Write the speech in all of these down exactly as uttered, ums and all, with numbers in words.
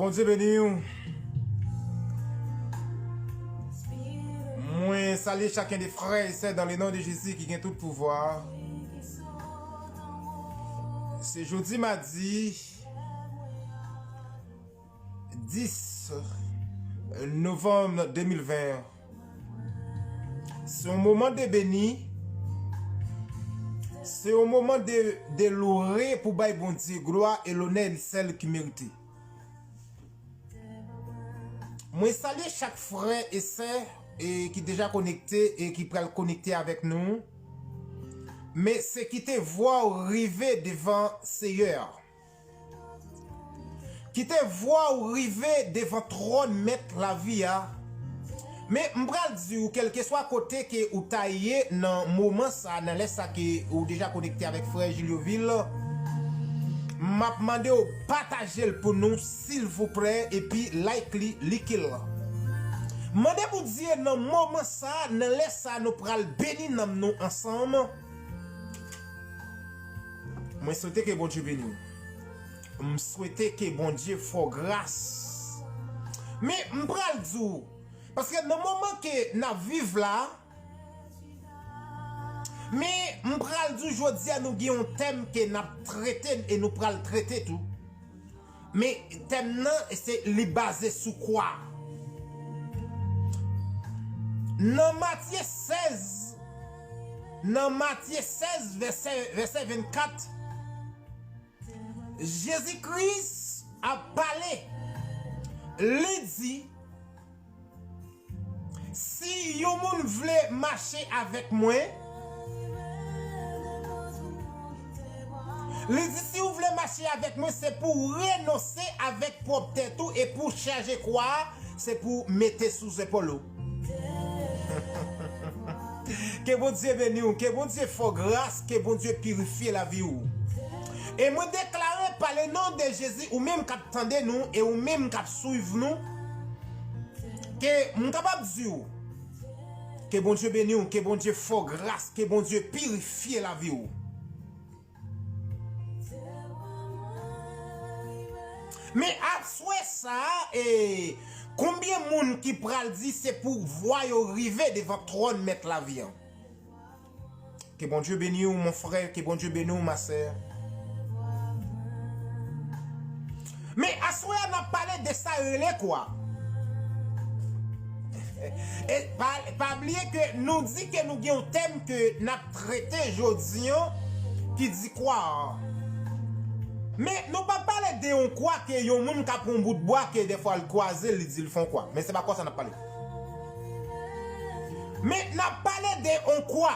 Bondye beni w. Mwen salye chacun des frères et sœurs dans le nom de Jésus ki gen tout pouvwa. Se jodi madi dis novanm de mil ven. Se yon moman de beni. Se yon moman de, de loure pou bay Bondye glwa e lonè li sèl ki merite. Mwen salye chak frè e sè e ki deja konekte e ki pral konekte avèk nou. Men se kite vwa w rive devan Seyè a. Kite vwa w rive devan twòn Mèt lavi a. Men m pral di w, kèlkeswa kote ke ou ta ye nan moman sa, nan lè sa ke ou deja konekte avèk frè Jilyo Vil, m ap mande w pataje l pou nou, silvouplè, epi like li, like l. Mande Bondye nan moman sa, nan lè sa, nou pral beni nanm nou ansanm. Mwen swete ke Bondye beni w. M swete ke Bondye fè w gras. Men m pral di w, paske nan moman ke n ap viv la, men m pral di w jodi a nou gen yon tèm ke n ap trete e nou pral trete tou. Men tèm nan se li baze sou kwa. Nan Matye sèz, nan Matye sèz vèsè, vèsè vennkat, Jezi Kris ap pale. Li di, si yon moun vle mache avèk mwen, li di, si w vle mache avèk mwen, se pou w renonse avèk pwòp tèt ou e pou w chaje kwa a, se pou w mete sou zepòl ou. Ke Bondye beni w, ke Bondye fè w gras, ke Bondye pirifye lavi w. E mwen deklare pa le non de Jezi, ou menm k ap tande nou e ou menm k ap swiv nou, ke m kapab di w, ke Bondye beni w, ke Bondye fè w gras, ke Bondye pirifye lavi w. Men aswè sa a, e, konbyen moun ki pral di se pou vwa yo rive devan twòn Mèt lavi an? Ke Bondye beni w, mon frè, ke Bondye beni w, ma sè. Men aswè a, n ap pale de sa yo rele kwa. E pa, pa bliye ke nou di ke nou gen yon tèm ke n ap trete jodi an ki di kwa. Men nou pa pale de yon kwa ke yon moun ka pran yon bout bwa ke dèfwa l kwaze l, li di l fè yon kwa. Men se pa kwa sa n ap pale. Men n ap pale de yon kwa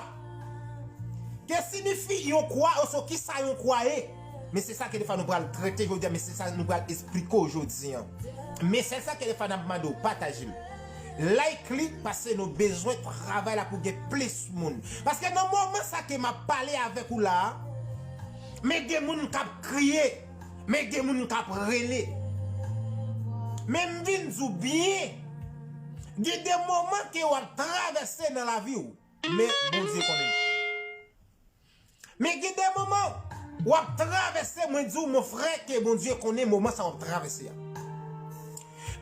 ke siyifi yon kwa, oswa kisa yon kwa ye. Men se sa ke defwa nou pral trete jodi a, men se sa nou pral esplike w jodi an. Men se sa ke defwa n ap mande w pataje l. Like li, paske nou bezwen travay la pou gen plis moun. Paske nan moman sa ke m ap pale avèk ou la a, men gen moun k ap kriye, men gen moun k ap rele. Men m vin di w byen, gen de moman ke w ap travèse nan lavi w. Men Bondye konnen. Men gen de moman w ap travèse, mwen di w, mon frè, ke Bondye konnen moman sa w ap travèse a.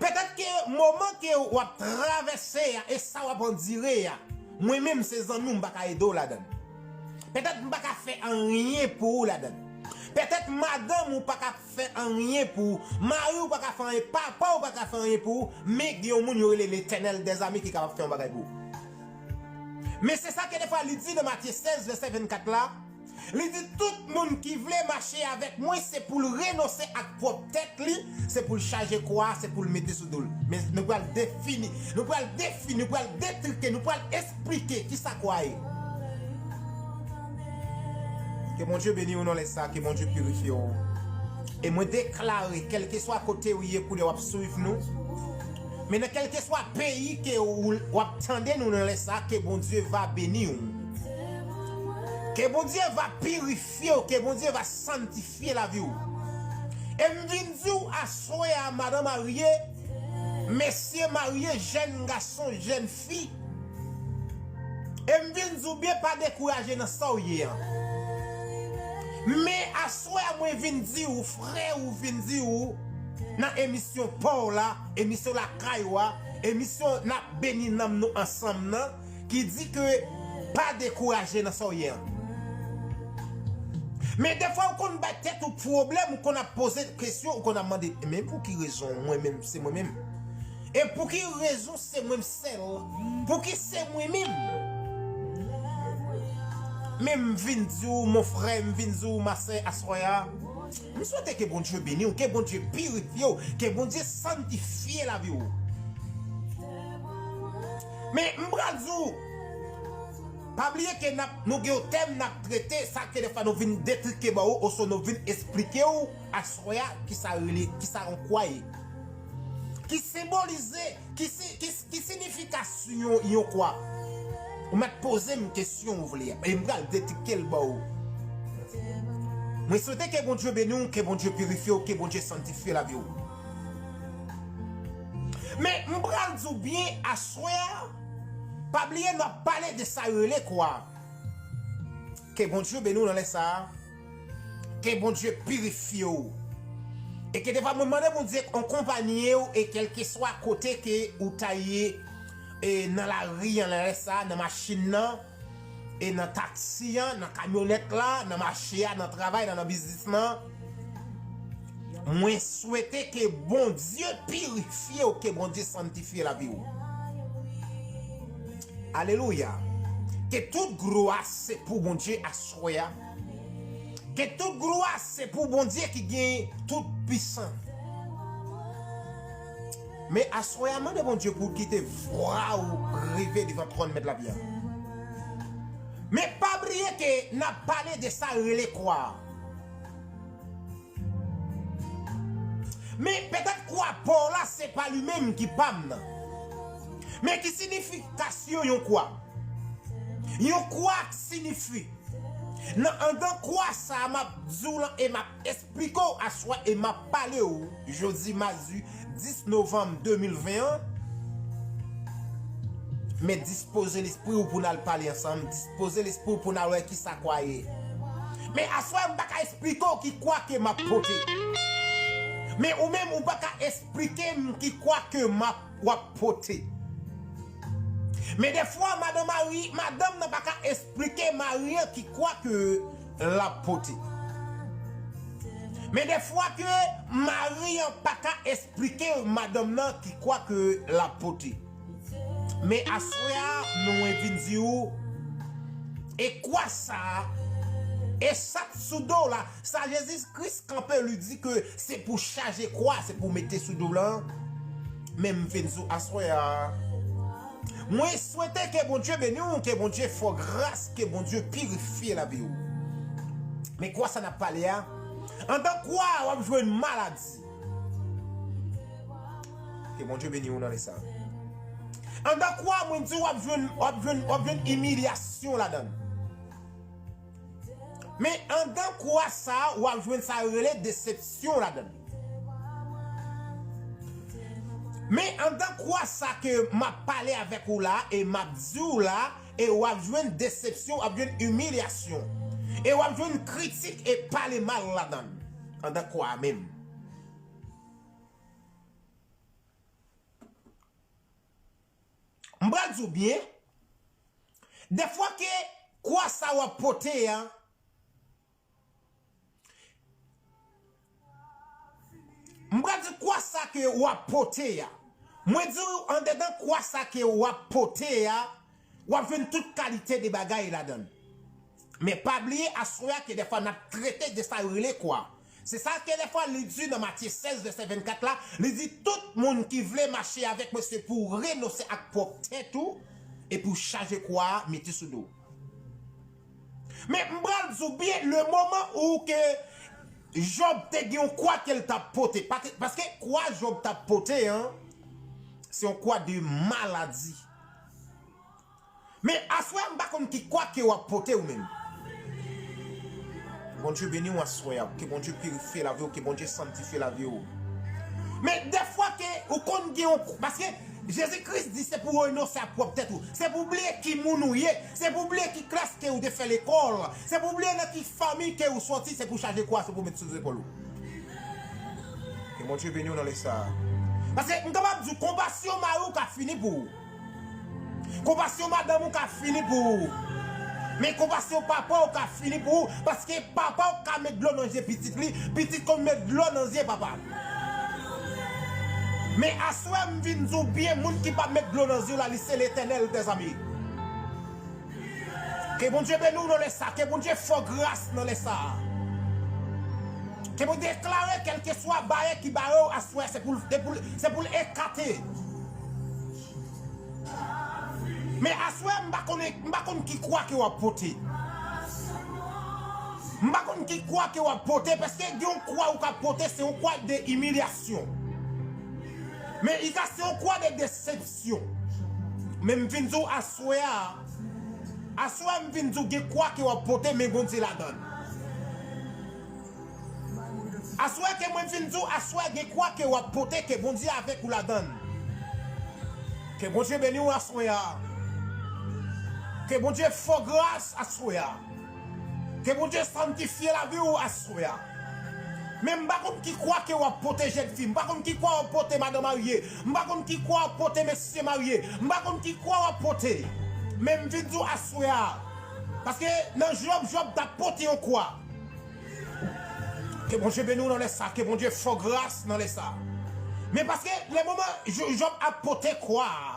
Petèt ke moman ke w ap travèse a e sa w ap andire a, mwen menm se zanmi w, m pa ka ede w ladan l. Petèt m pa ka fè anyen pou ou ladan l. Petèt madanm ou pa ka fè anyen pou ou, mari w pa ka fè anyen, papa w pa ka fè anyen pou ou, men gen yon moun yo rele Letènèl dèzame ki kapab fè yon bagay pou ou. Men se sa ke defwa li di nan Matye sèz, vèsè vennkat la. Li di, tout moun ki vle mache avèk mwen, se pou l renonse ak pwòp tèt li, se pou l chaje kwa a, se pou l mete sou do l. Men nou pral defini, nou pral defini, nou pral detrike, nou pral esplike kisa kwa ye. Ke Bondye beni w nan lè sa, ke Bondye pirifye w. E mwen deklare, kèlkeswa kote w ye kounye a w ap swiv nou, men nan kèlkeswa peyi ke w, w ap tande nou nan lè sa, ke Bondye va beni w. Ke Bondye va pirifye w, ke Bondye va santifye lavi w. E m vin di w aswè a, madan marye, mesye marye, jèn gason, jèn fi, e m vin di w byen, pa dekouraje nan sa w ye an. Men aswè a, mwen vin di w, frè, ou vin di w, nan emisyon pa w la, emisyon lakay ou a, emisyon n ap beni nanm nou ansanm nan, ki di ke pa dekouraje nan sa w ye an. Men defwa ou konn bay tèt ou pwoblèm, ou konn ap poze kesyon, ou konn ap mande, men pou ki rezon mwen menm, se mwen menm? E pou ki rezon se mwen menm sèl? Pou ki se mwen menm? Men m vin di w, mon frè, m vin di w, ma sè, aswè a, m swete ke Bondye beni w, ke Bondye pirifye w, ke Bondye santifye lavi w. Men m pral di w, pa bliye ke n ap, nou gen yon tèm n ap trete, sa ke defwa nou vin detrike ba ou, oswa nou vin esplike w, aswè a, ki sa rele, ki sa yon kwa ye. Ki senbolize, ki si, ki, ki sinifikasyon yon kwa? Ou mèt poze m kesyon ou vle a, e m pral detrike l ba ou. Mwen swete ke Bondye beni w, ke Bondye pirifye w, ke Bondye santifye lavi w. Men m pral di w byen aswè a, pa bliye n ap pale de sa yo rele kwa. Ke Bondye beni w nan lè sa a. Ke Bondye pirifye w. E ke defwa mwen mande Bondye akonpanye w e kèlkeswa kote ke ou ta ye, e nan lari an, nan lè sa a, nan machin nan, e nan taksi an, nan kamyonèt la, nan mache a, nan travay la, nan biznis lan. Mwen swete ke Bondye pirifye w, ke Bondye santifye lavi w. Alelouya. Ke tout glwa se pou Bondye aswè a. Ke tout glwa se pou Bondye ki gen tout pwisan. Men aswè a, mande Bondye pou l kite vwa ou rive devan twòn Mèt lavi a. Men pa bliye ke n ap pale de sa rele kwa. Men petèt kwa pa w la se pa li menm ki pa m nan. Men ki sinifikasyon yon kwa? Yon kwa siyifi, nan anndan kwa sa a, m ap di w lan e m ap esplike w aswè e m ap pale w jodi madi dis novanm de mil ven an. Men dispoze lespri w pou n al pale ansanm, dispoze lespri w pou n al wè kisa kwa ye. Men aswè m pa ka esplike w ki kwa ke m ap pote. Men ou menm ou pa ka esplike m ki kwa ke m ap, w ap pote. Men defwa madan mari, madanm nan pa ka esplike mari an ki kwa ke l ap pote. Men defwa ke mari an pa ka esplike madanm nan ki kwa ke l ap pote. Men aswè a, nou mwen vin di w, e kwa sa a, e sa k sou do w la, sa Jezi Kris kanpe, li di ke se pou chaje kwa, se pou mete sou do w lan. Men m vin di w aswè a, mwen swete ke Bondye beni w, ke Bondye fè w gras, ke Bondye pirifye lavi w. Men kwa sa n ap pale a, anndan kwa a, w ap jwenn maladi. Ke Bondye beni w nan lè sa. Anndan kwa, mwen di w, w ap jwenn, w ap jwenn, w ap jwenn imilyasyon ladan l. Men anndan kwa sa, w ap jwenn sa yo rele desepsyon ladan l. Men anndan kwa sa ke m ap pale avèk ou la, e m ap di w la, e w ap jwenn desepsyon, w ap jwenn imilyasyon. E w ap jwenn kritik e pale mal ladan l. Anndan kwa a menm. M pral di w byen, defwa ke kwa sa w ap pote a, m pral di kwa sa ke w ap pote a. Mwen di w, andedan kwa sa ke w ap pote a, w ap jwenn tout kalite de bagay ladan l. Men pa bliye, aswè a ke defwa n ap trete de sa yo rele kwa. Se sa ke defwa li di nan Matye sèz, vèsè vennkat la, li di, tout moun ki vle mache avèk mwen, se pou w renonse ak pwòp tèt ou, epi w chaje kwa a, mete sou do w. Men m pral di w byen, le moman ou ke Jòb te gen yon kwa ke l t ap pote, pa-, paske kwa Jòb t ap pote an, se yon kwa de maladi. Men aswè a, m pa konn ki kwa ke w ap pote ou menm. Bondye beni w aswè a, ke Bondye pirifye lavi w, ke Bondye santifye lavi w. Men defwa ke ou konn gen yon, paske Jezi Kris di se pou w renonse ak pwòp tèt ou, se pou w bliye ki moun ou ye, se pou w bliye ki klas ke ou te fè lekòl, se pou w bliye nan ki fanmi ke ou sòti, se pou w chaje kwa, se pou w met sou zepòl ou. Bondye beni w nan lè sa a. Paske m kapab di w, konpasyon mari w ka fini pou ou. Konpasyon madanm ou ka fini pou ou. Men konpasyon papa w ka fini pou ou. Paske papa w ka met dlo nan zye pitit li, pitit konn met dlo nan zye papa l. Men aswè m vin di w byen, moun ki pa met dlo nan zye w la, li se Letènèl, mezanmi. Ke Bondye beni w nan lè sa, ke Bondye fè w gras nan lè sa. Ke Bondye deklare kèlkeswa bayè ki bare w aswè, se pou l, se pou l, se pou l ekate. Men aswè, m pa konnen, m pa konn ki kwa ke w ap pote. M pa konn ki kwa ke w ap pote, paske gen yon kwa ou ka pote, se yon kwa de imilyasyon. Men li ka se yon kwa de desepsyon. Men m vin di w aswè a, aswè m vin di w gen kwa ke w ap pote, men Bondye ladan l. Aswè ke mwen vin di w, aswè gen kwa ke w ap pote, ke Bondye avèk ou ladan l. Ke Bondye beni w aswè a. Ke Bondye fè w gras aswè a. Ke Bondye sanktifye lavi w aswè a. Men m pa konn ki kwa ke w ap pote, jèn fi. M pa konn ki kwa w ap pote, madan marye. M pa konn ki kwa w ap pote, mesye marye. M pa konn ki kwa w ap pote. Men m vin di w aswè a. Paske nan Jòb, Jòb t ap pote yon kwa. Ke Bondye beni w nan lè sa, ke Bondye fè w gras nan lè sa. Men paske lè moman Jòb ap pote kwa a,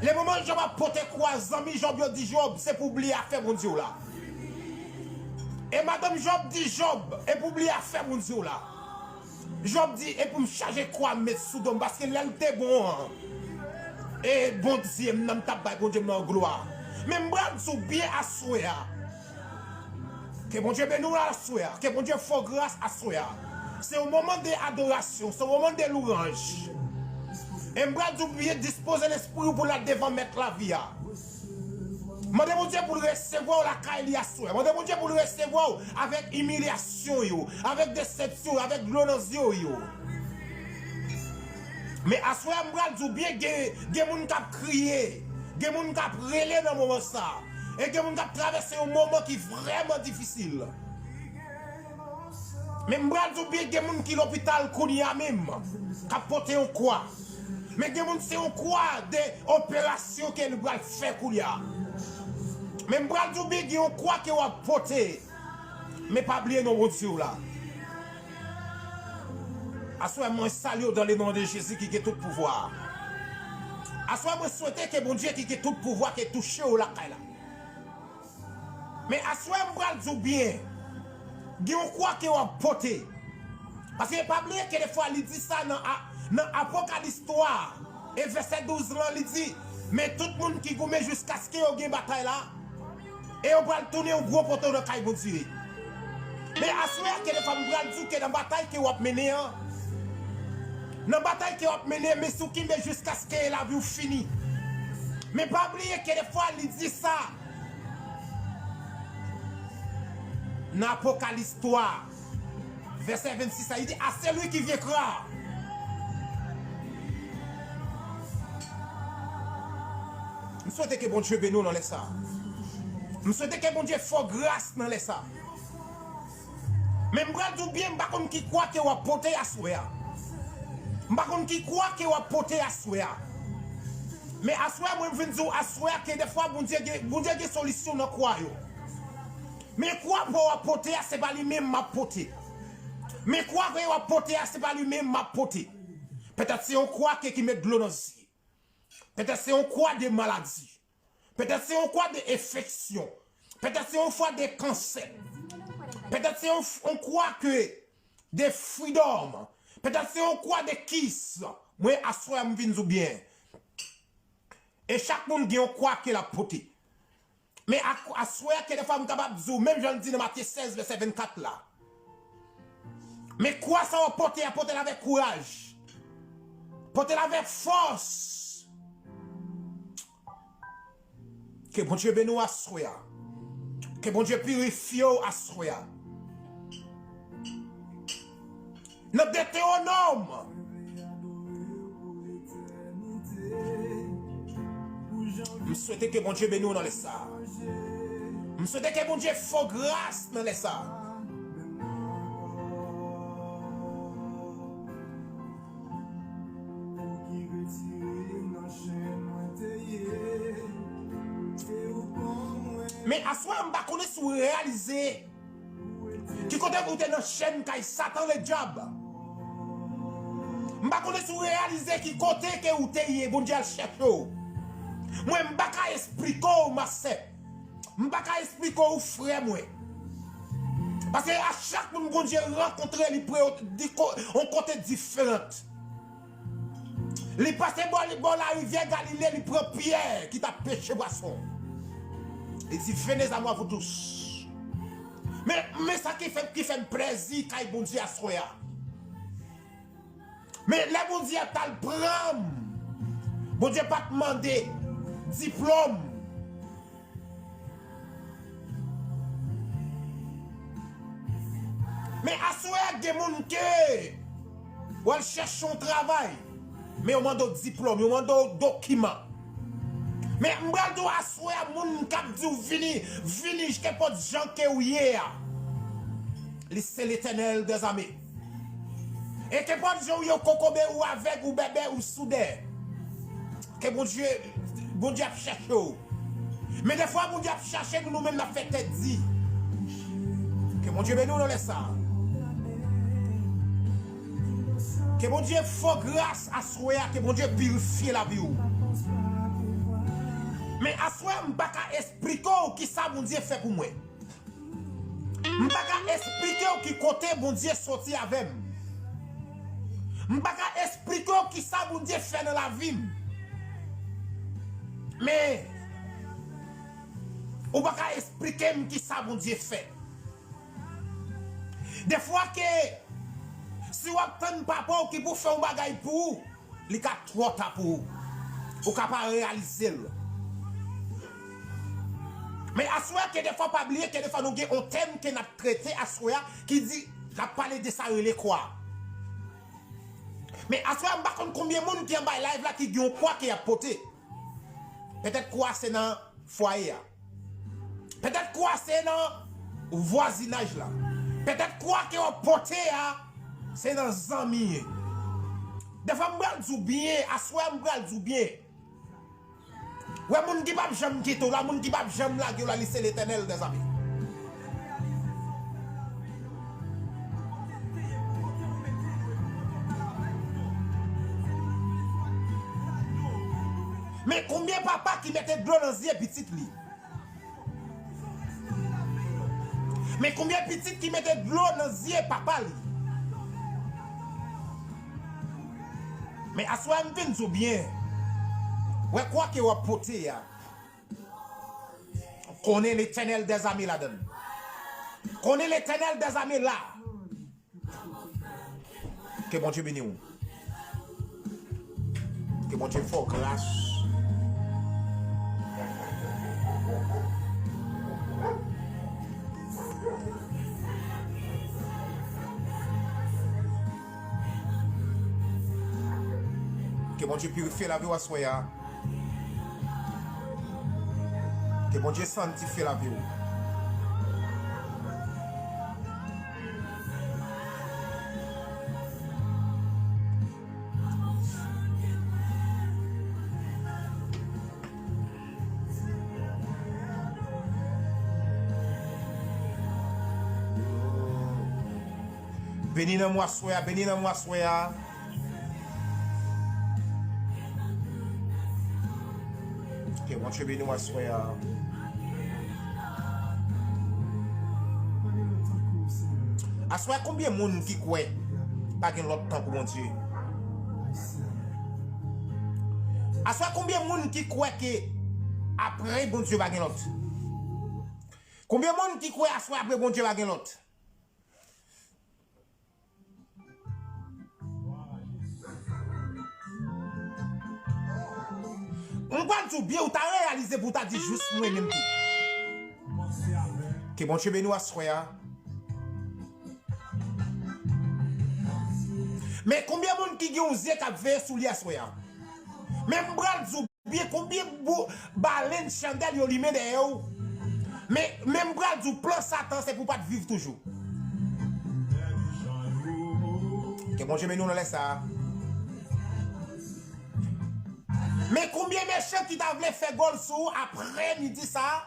lè moman Jòb ap pote kwa, zanmi Jòb yo di Jòb, se pou w bliye afè Bondye w la. E madanm Jòb di Jòb, e pou w bliye afè Bondye w la. Jòb di, e pou m chaje kwa m met sou do m, paske lè l te bon an, e Bondye m nan m t ap bay Bondye m nan glwa. Men m pral di w byen aswè a. Ke Bondye beni w aswè a. Ke Bondye fè w gras aswè a. Se yon moman de adorasyon, se yon moman de louwanj. E m pral di w byen dispoze lespri w pou l al devan Mèt lavi a. Mande Bondye pou l resevwa w lakay li aswè. Mande Bondye pou l resevwa w avèk imilyasyon yo, avèk desepsyon yo, avèk dlo nan zye w yo. Men aswè a m pral di w byen, gen, gen moun k ap kriye, gen moun k ap rele nan moman sa a. E gen moun k ap travèse yon moman ki vrèman difisil. Men m pral di w byen, gen moun ki lopital kounye a menm, k ap pote yon kwa. Men gen moun se yon kwa de operasyon ke li pral fè kounye a. Men m pral di w byen, gen yon kwa ke w ap pote. Men pa bliye non Bondye w la. Aswè mwen salye w dans le nom de Jésus ki gen tout pouvwa. Aswè mwen swete ke Bondye ki gen tout pouvwa ke touche w lakay la. Men aswè m pral di w byen, gen yon kwa ke w ap pote. Paske pa bliye ke defwa li di sa nan, a- nan Apokalis twa, e vèsè douz lan, li di, men tout moun ki goumen jiskaske yo gen batay la, e yo pral tounen yon gwo poto nan kay Bondye. Men aswè a ke defwa m pral di w ke nan batay ke w ap mennen an, nan batay ke w ap mennen, men si w kenbe jiskaske lavi w fini. Men pa bliye ke defwa li di sa, nan Apokalis twa, vèsè vennsis la, li di, à celui qui vaincra. M swete ke Bondye beni w nan lè sa. M swete ke Bondye fè w gras nan lè sa. Men m pral di w byen, m pa konn ki kwa ke w ap pote aswè a. M pa konn ki kwa ke w ap pote aswè a. Men aswè a, mwen vin di w aswè a ke defwa Bondye gen, Bondye gen solisyon nan kwa yo. Men kwa pa w ap pote a, se pa li menm m ap pote. Men kwa ke w ap pote a, se pa li menm m ap pote. Petèt se yon kwa ke ki met dlo nan zye. Petèt se yon kwa de maladi. Petèt se yon kwa de enfeksyon. Petèt se yon kwa de kansè. Petèt se yon, yon kwa ke de fridòm. Petèt se yon kwa de kis. Mwen, aswè a, m vin di w byen. E chak moun gen yon kwa ke l ap pote. Men ak- aswè a, ke defwa m kapab di w, menm jan l di nan Matye sèz, vèsè vennkat la. Men kwa sa w ap pote a, pote l avèk kouraj. Pote l avèk fòs. Ke Bondye beni w aswè a. Ke Bondye pirifye w aswè a. Nan Detewonòm, m swete ke Bondye beni w nan lè sa. M swete ke Bondye fè w gras nan lè sa. Men aswè a, m pa konnen si w reyalize ki kote ou te nan chèn kay Satan Ledyab. M pa konnen si w reyalize ki kote ke ou te ye, Bondye al chèche w. Mwen, m pa ka esplike w, ma sè. M pa ka esplike w, frè mwen. Paske a chak moun Bondye rankontre, li pre yon kote diferan. Li pase bò, bò larivyè Galile, li pran Pyè ki t ap peche pwason. Li di, "Venez à moi, vous tous." Men, men sa ki fè, ki fè m plezi kay Bondye aswè a. Men lè Bondye ap t al pran m, Bondye pa t mande diplòm. Men aswè a gen moun ke w al chèche yon travay, men yo mande w diplòm, yo mande w dokiman. Men m pral di w aswè a, moun k ap di w vini, vini, kenpòt jan ke w ye a, li se Letènèl dèzame. E kenpòt jan w ye, w kokobe, ou avèg, ou bèbè, ou soudè. Ke Bondye, Bondye ap chèche w. Men defwa Bondye ap chache nou, nou menm n ap fè tèt di. Ke Bondye beni w nan lè sa. Ke Bondye fè w gras aswè a, ke Bondye pirifye lavi w. Men aswè a, m pa ka esplike w kisa Bondye fè pou mwen. M pa ka esplike w ki kote Bondye soti avè m. M pa ka esplike w kisa Bondye fè nan lavi m. Men, ou pa ka esplike m kisa Bondye fè. Defwa ke, si w ap tann papa w ki pou fè yon bagay pou ou, li ka twò ta pou ou. Ou ka pa reyalize l. Men aswè a, ke defwa pa bliye, ke defwa nou gen yon tèm ke n ap trete aswè a, ki di, n ap pale de sa rele kwa. Men aswè a, m pa konn konbyen moun ki anba live la ki gen yon kwa ke y ap pote. Petèt kwa se nan fwaye a. Petèt kwa se nan vwazinaj la. Petèt kwa ke w ap pote a, se nan zanmi ye. Defwa m pral di w byen, aswè a m pral di w byen. Wè moun ki p ap janm kite w la, moun ki p ap janm lage w la, li se Letènèl dèzame. Men konbyen papa ki mete dlo nan zye pitit li? Men konbyen pitit ki mete dlo nan zye papa li? Men aswè a m vin di w byen. Wè kwa ke w ap pote a. Konnen Letènèl dèzame ladan l. Konnen Letènèl dèzame la. Ke Bondye beni w. Ke Bondye fè w gras. Ke Bondye pirifye lavi w aswè a. Ke Bondye sanntifye lavi w. Beni nanm ou aswè a, beni nanm ou aswè a. Ke Bondye beni w aswè a. Aswè a, konbyen moun ki kwè pa gen lòt tankou Bondye? Aswè a, konbyen moun ki kwè ke apre Bondye pa gen lòt? Konbyen moun ki kwè aswè apre Bondye pa gen lòt? M pral di w byen, ou ta reyalize pou w ta di jis mwen menm tou. Ke Bondye beni w aswè a. Men konbyen moun ki gen yon zye k ap veye sou li aswè a? Men m pral di w byen, konbyen bou, balenn chandèl yo limen dèyè w? Men, men m pral di w, plan Satan se pou w pa t viv toujou. Ke Bondye beni w nan lè sa a. Men konbyen mechan ki ta vle fè gòl sou ou apre midi sa a?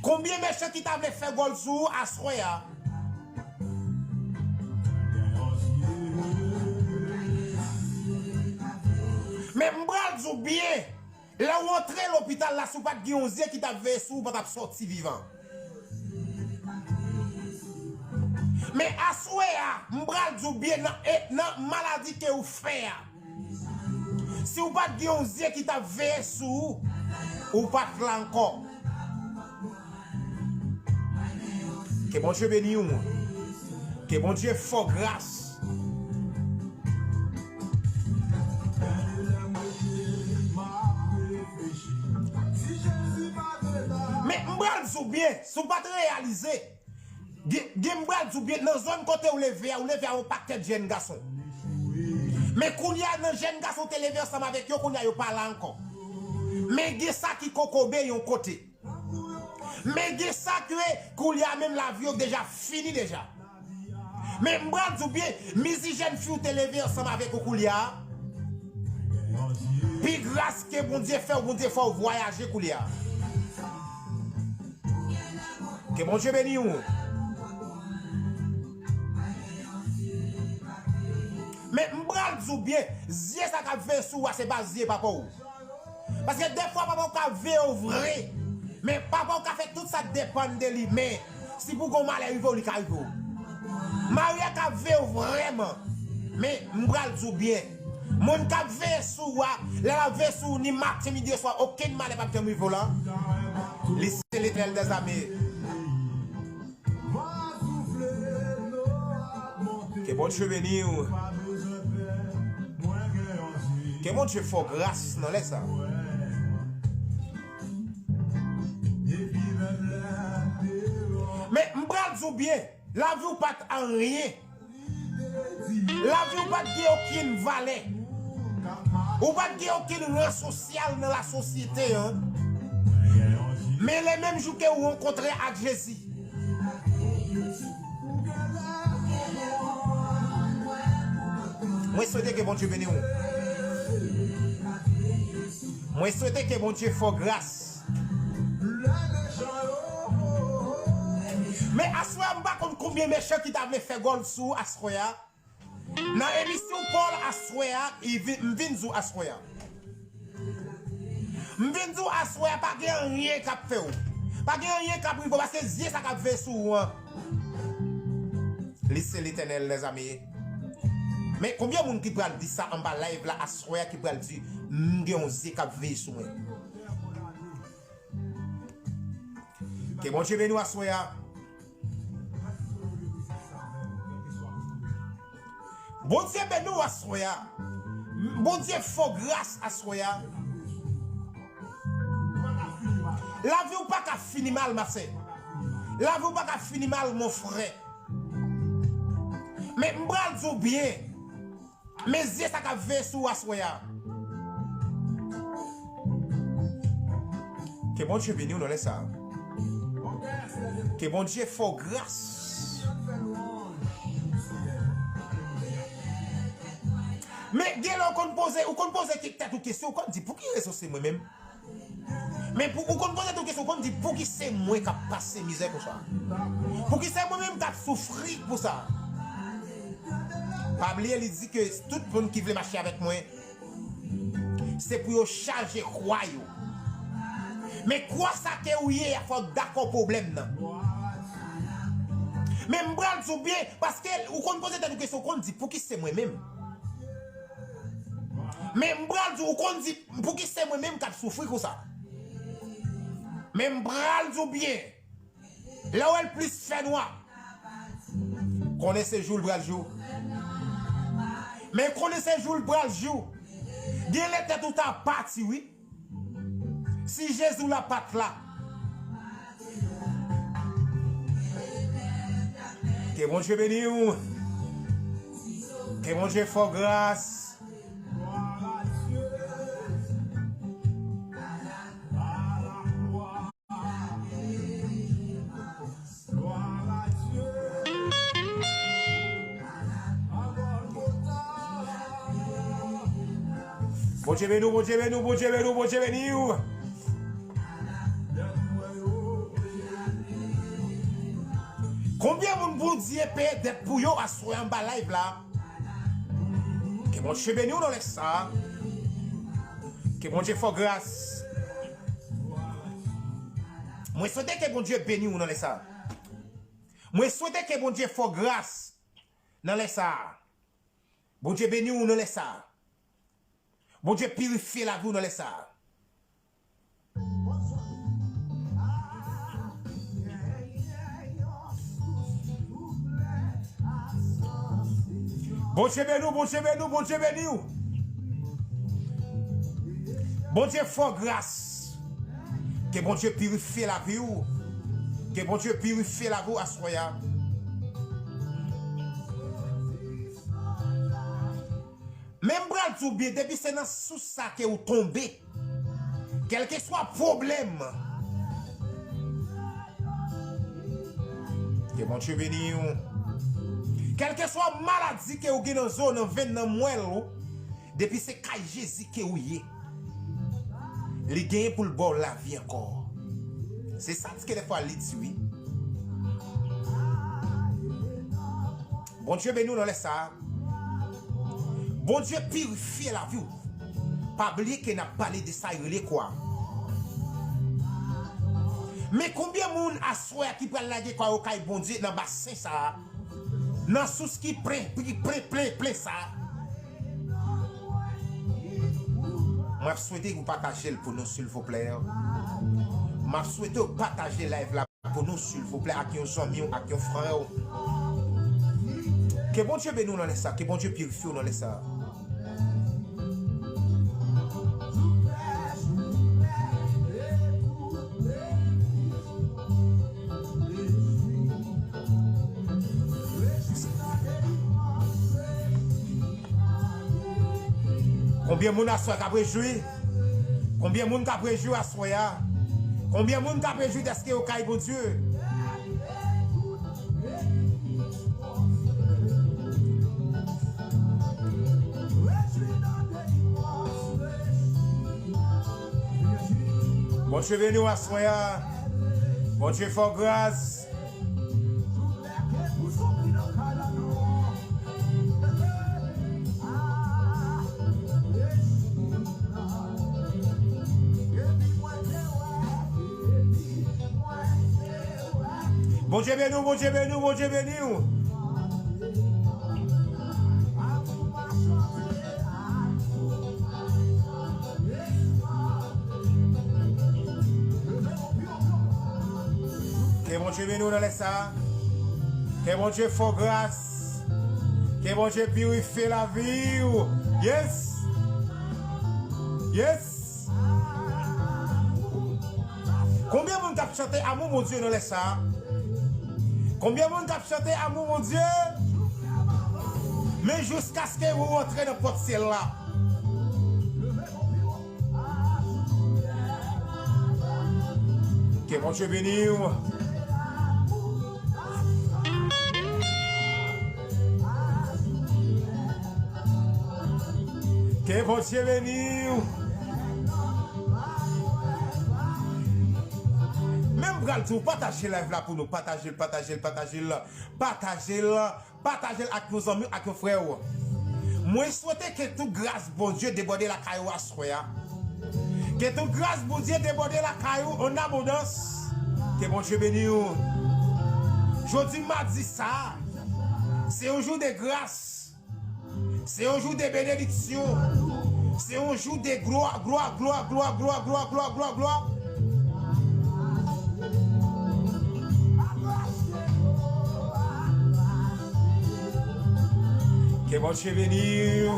Konbyen mechan ki ta vle fè gòl sou ou aswè a? Men m pral di w byen, lè w antre lopital la, si w pa t gen yon zye ki t ap veye sou ou, ou pa t ap sòti vivan. Men aswè a, m pral di w byen nan, e, nan maladi ke ou fè a. Si w pa t gen yon zye ki t ap veye sou ou, ou pa t la ankò. Ke Bondye beni w. Ke Bondye fè w gras. Men m pral di w byen, si w pa t reyalize, gen, gen m pral di w byen, nan zòn kote w leve a, ou leve a yon pakèt jèn gason. Men kounye a, nan jèn gason w te leve ansanm avèk yo, kounye a yo pa la ankò. Men gen sa ki kokobe yon kote. Men gen sa ke kounye a menm lavi yo deja fini deja. Men m pral di w byen, mizi jèn fi w te leve ansanm avèk ou kounye a, pi gras ke Bondye fè w, Bondye fè w vwayaje kounye a. Ke Bondye beni w. Men m pral di w byen, zye sa k ap veye sou ou a, se pa zye papa w. Paske defwa papa w ka veye w vre, men papa w ka fè tout sa k depann de li, men si pou gon malè rive w, li ka rive w. Mari a ka veye w vrèman, men m pral di w byen, moun k ap veye sou ou a, lè l ap veye sou ou ni maten, midi, oswa, okenn malè p ap janm rive w la. Li se Letènèl dèzame. Ke Bondye beni w. Ke Bondye fè w gras nan lè sa. Men m pral di w byen, lavi w pa t anyen. Lavi w pa t gen okenn valè. Ou pa t gen okenn ran sosyal nan lasosyete an. Men le menm jou ke ou rankontre ak Jezi, mwen swete ke Bondye beni w. Mwen swete ke Bondye fè w gras. Men aswè a, m pa konn konbyen mechan ki ta vle fè gòl sou ou aswè a. Nan emisyon Paul aswè a, li vin, m vin di w aswè a. M vin di w aswè a, pa gen anyen k ap fè w. Pa gen anyen k ap rive w, paske zye sa k ap veye sou ou an, li se Letènèl dèzame. Men konbyen moun ki pral di sa anba live la aswè a, ki pral di, "M gen yon zye k ap veye sou mwen"? Ke Bondye beni w aswè a. Bondye beni w aswè a. Bondye fè w gras aswè a. Lavi w pa ka fini mal, ma sè. Lavi w pa ka fini mal, mon frè. Men m pral di w byen. Men zye sa k ap veye sou ou aswè a. Ke Bondye beni w nan lè sa a. Ke Bondye fè w gras. Men gen lè ou konn poze, ou konn poze ke-, tèt ou kesyon, ou konn di, "Pou ki rezon se mwen menm?" Men pou ou konn poze tèt ou kesyon, ou konn di, "Pouki se mwen k ap pase mizè konsa? Pouki se mwen menm k ap soufri konsa?" Pa bliye, li di ke tout moun ki vle mache avèk mwen, se pou yo chaje kwa yo. Men kwa sa ke ou ye a, fò w dakò pwoblèm nan. Men m pral di w byen, paske ou konn poze tèt ou kesyon, ou konn di, "Pouki se mwen menm?" Men m pral di w, ou konn di, "Pouki se mwen menm k ap soufri konsa?" Men m pral di w byen, lè w wè l plis fè nwa, konnen se jou l pral jou. Men konnen se jou l pral jou. Gen lè tèt ou ta pati, wi. Si Jezi w la pa t la. Ke Bondye beni w. Ke Bondye fè w gras. Bondye beni w, Bondye beni w, Bondye beni w, Bondye beni w. Konbyen moun Bondye peye dèt pou yo aswè anba live la? Ke Bondye beni w nan lè sa. Ke Bondye fè w gras. Mwen swete ke Bondye beni w nan lè sa. Mwen swete ke Bondye fè w gras nan lè sa. Bondye beni w nan lè sa. Bondye pirifye lavi w nan lè sa. Bondye beni w, Bondye beni w, Bondye beni w. Bondye fè w gras. Ke Bondye pirifye lavi w. Ke Bondye pirifye lavi w aswè a. Men m pral di w byen, depi se nan sous sa ke w tonbe, kèlkeswa pwoblèm, ke Bondye beni w. Kèlkeswa maladi ke w gen nan zo, nan venn, nan mwèl ou, depi se kay Jezi ke w ye, li genyen pou l ba w lavi ankò. Se sa m di ke dèfwa li di wi. Bondye beni w nan lè sa a. Bondye pirifye lavi w. Pa bliye ke n ap pale de sa yo rele kwa. Men konbyen moun aswè a ki pral lage kwa yo kay Bondye nan basen sa a? Nan sous ki plen, ki plen, plen, plen sa a? Mwen ap swete pou pataje l pou nou, silvouplè. Mwen ap swete w pataje live la pou nou, silvouplè, ak yon zanmi w, ak yon frè w. Ke Bondye beni w nan lè sa, ke Bondye pirifye w nan lè sa. Konbyen moun aswè k ap rejwi? Konbyen moun k ap rejwi aswè a? Konbyen moun k ap rejwi dèske yo kay Bondye? Bondye beni w aswè a. Bondye fè w gras. Bondye beni w, Bondye beni w, Bondye beni w. Ke Bondye beni w nan lè sa a. Ke Bondye fè w gras. Ke Bondye pirifye lavi w. Yes. Yes. Konbyen moun k ap chante amou Bondye nan lè sa a? Konbyen moun k ap chante amou Bondye? Men jiskaske ou rantre nan pòt syèl la. Ke Bondye beni w. Ke Bondye beni w. Men m pral di w, pataje live la pou nou. Pataje l, pataje l, pataje l. Pataje l. Pataje l ak yon zanmi w, ak yon frè w. Mwen swete ke tout gras Bondye debòde lakay ou aswè a. Ke tout gras Bondye debòde lakay ou an abondans. Ke Bondye beni w. Jodi madi sa a, se yon jou de gras. Se yon jou de benediksyon. Se yon jou de glwa, glwa, glwa. Ke Bondye beni w.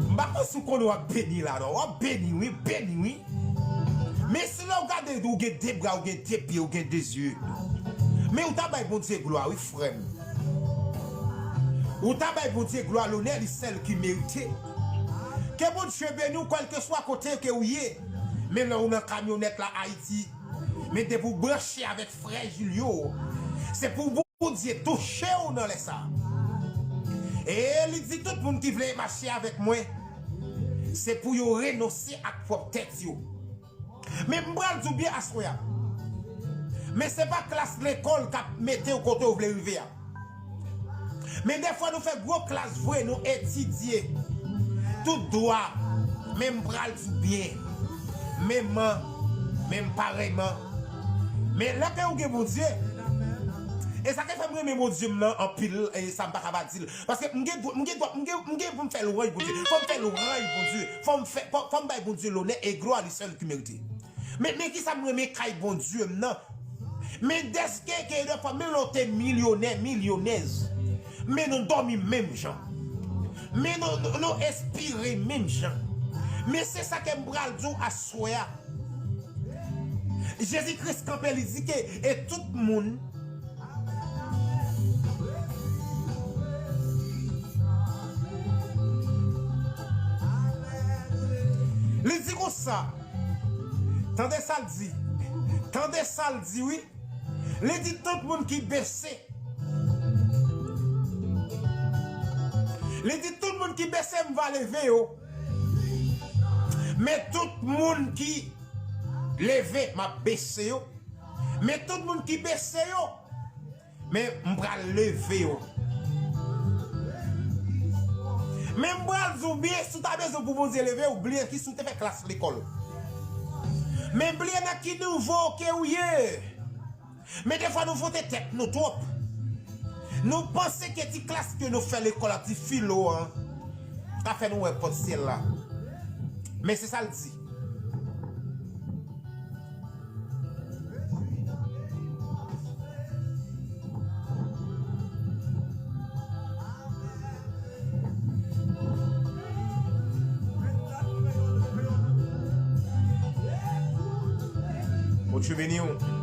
M pa konn si w konnen w ap beni la, non. W ap beni, wi, beni, wi. Men si lè w gade, ou gen de bra, ou gen de pye, ou gen de zye. Men ou ta bay Bondye glwa, wi, frè m. Ou ta bay Bondye glwa, lonè li sèl ki merite. Ke Bondye beni w, kèlkeswa kote ke ou ye. Men lè ou nan kamyonèt la, Ayiti, men depi w branche avèk frè Julio, se pou Bondye touche w nan lè sa. E li di tout moun ki vle mache avèk mwen, se pou yo renonse ak pwòp tèt yo. Men m pral di w byen aswè a. Men se pa klas lekòl k ap mete w kote w vle rive a. Men defwa nou fè gwo klas vre, nou etidye tout dwa, men m pral di w byen, menman, menm parèyman. Men lè ke ou gen Bondye, e sa k fè m renmen Bondye m nan anpil, e sa m pa ka pa di l. Paske m gen dwa, m gen dwa, m gen, m gen pou m fè lwanj Bondye. Fò m fè lwanj Bondye. Fò m fè, fò, fò m bay Bondye lonè e glwa, li sèl ki merite. Men, men kisa m renmen kay Bondye m nan? Men dèske ke de fwa, men nou te milyonè, milyonèz. Men nou dòmi menm jan. Men nou, nou, nou espire menm jan. Men se sa ke m pral di w aswè a. Jezi Kris kanpe, li di ke, e tout moun Li di konsa, tande sa l di, tande sa l di, wi. Li di tout moun ki bese. Li di tout moun ki bese, m va leve yo. Men tout moun ki leve, m ap bese yo. Men tout moun ki bese yo, men m pral leve yo. Men m pral di w byen, si w ta bezwen pou Bondye leve w, bliye ki si w te fè klas lekòl. Men bliye nan ki nivo ke w ye. Men defwa nou vote tèt nou twòp. Nou panse ke ti klas ke nou fè lekòl ak ti filo an ka fè nou wè pòt syèl la. Men se sa l di. Bondye beni w.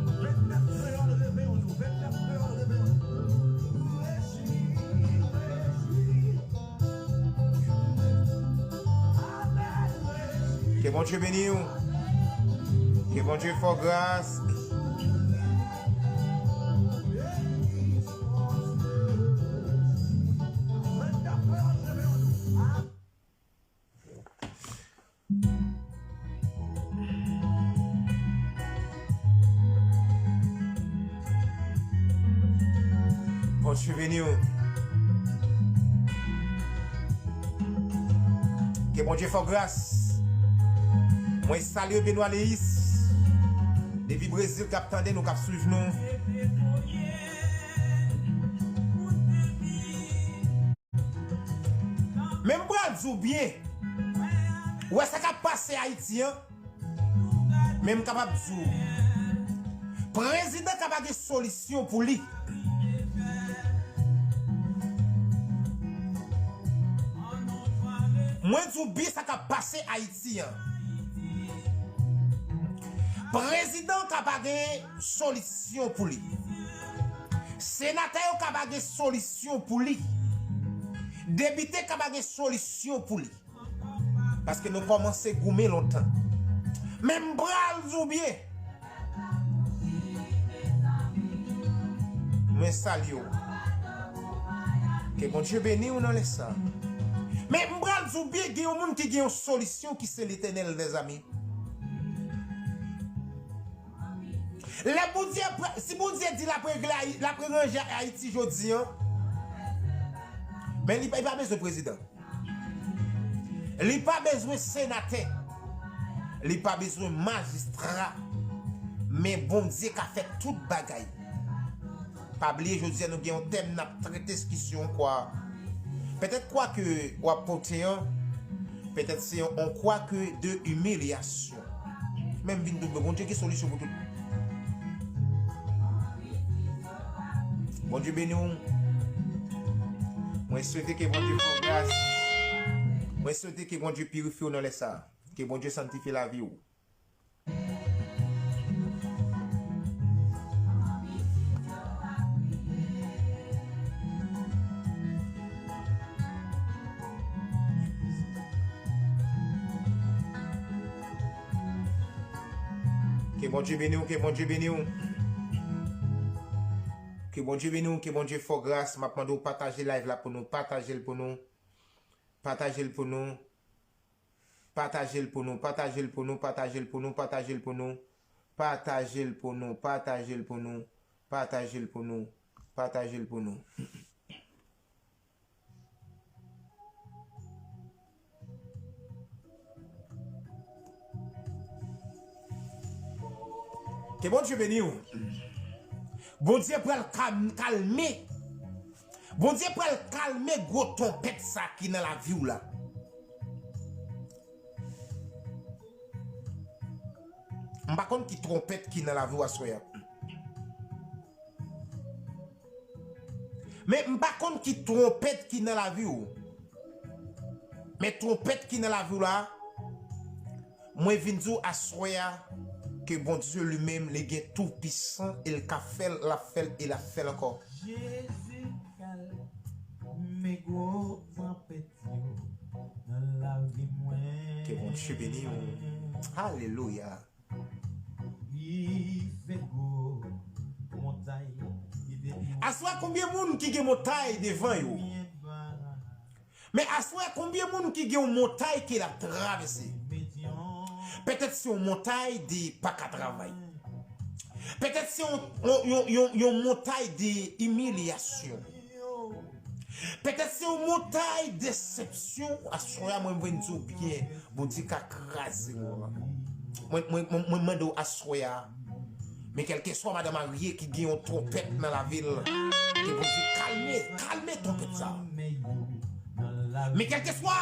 Ke Bondye beni w. Ke Bondye fè w gras. Bondye beni w. Ke Bondye fè w gras. Mwen salye Benoît Leis depi Brezil k ap tande nou, k ap swiv nou. Men m pral di w byen. Ou wè sa k ap pase Ayiti an? Men m kapab di w, prezidan ka pa gen solisyon pou li. Mwen di w byen sa k ap pase Ayiti an. Prezidan ka pa gen solisyon pou li. Senatè yo ka pa gen solisyon pou li. Depite ka pa gen solisyon pou li. Paske nou kòmanse goumen lontan. Men m pral di w byen. Mwen salye w. Ke Bondye beni w nan lè sa. Men m pral di w byen, gen yon moun ki gen yon solisyon ki se Letènèl, mezanmi. Lè Bondye, si Bondye di l ap regle Ayi-, l ap ranje Ayiti jodi an, men li pa, li pa bezwen prezidan. Li pa bezwen senatè. Li pa bezwen majistra. Men Bondye ka fè tout bagay. Pa bliye, jodi a nou gen yon tèm n ap trete sou kesyon kwa. Petèt kwa ke w ap pote an, petèt se yon, yon kwa ke de imilyasyon. Men m vin di w, Bondye gen solisyon pou tout. Bondye beni w. Mwen swete ke Bondye fè w gras. Mwen swete ke Bondye pirifye w nan lè sa. Ke Bondye sanktifye lavi w. Ke Bondye beni w, ke Bondye beni w. Ke Bondye beni w, ke Bondye fè w gras. M ap mande w pataje live la pou nou, pataje l pou nou. Pataje l pou nou. Pataje l pou nou, pataje l pou nou, pataje l pou nou, pataje l pou nou. Pataje l pou nou, pataje l pou nou, pataje l pou nou, pataje l pou nou. Ke Bondye beni w. Bondye pral kam-, kalme. Bondye pral kalme gwo twonpèt sa ki nan lavi w la. M pa konn ki twonpèt ki nan lavi w aswè a. Men m pa konn ki twonpèt ki nan lavi w. Men twonpèt ki nan lavi w la, mwen vin di w aswè a ke Bondye li menm li gen tou pisan e l ka fè l, l ap fè l e l ap fè l ankò. Jezi kalme gwo twonpèt yo nan lavi mwen. Ke Bondye beni w. Alelouya. Li fè gwo montay ki te pi Aswè konbyen moun ki gen montay devan yo? Byen ba. Men aswè konbyen moun ki gen yon montay ke l ap travèse? Petèt se yon montay de pa ka travay. Petèt se yon, yon, yon, yon, yon montay de imilyasyon. Petèt se yon montay desepsyon. Aswè a, mwen vin di w byen, Bondye ka kraze w. Mwen, mwen, mwen, mwen mande w aswè a, men kèlkeswa madan marye ki gen yon twonpèt nan lavi l, ke Bondye kalme, kalme twonpèt sa. Men kèlkeswa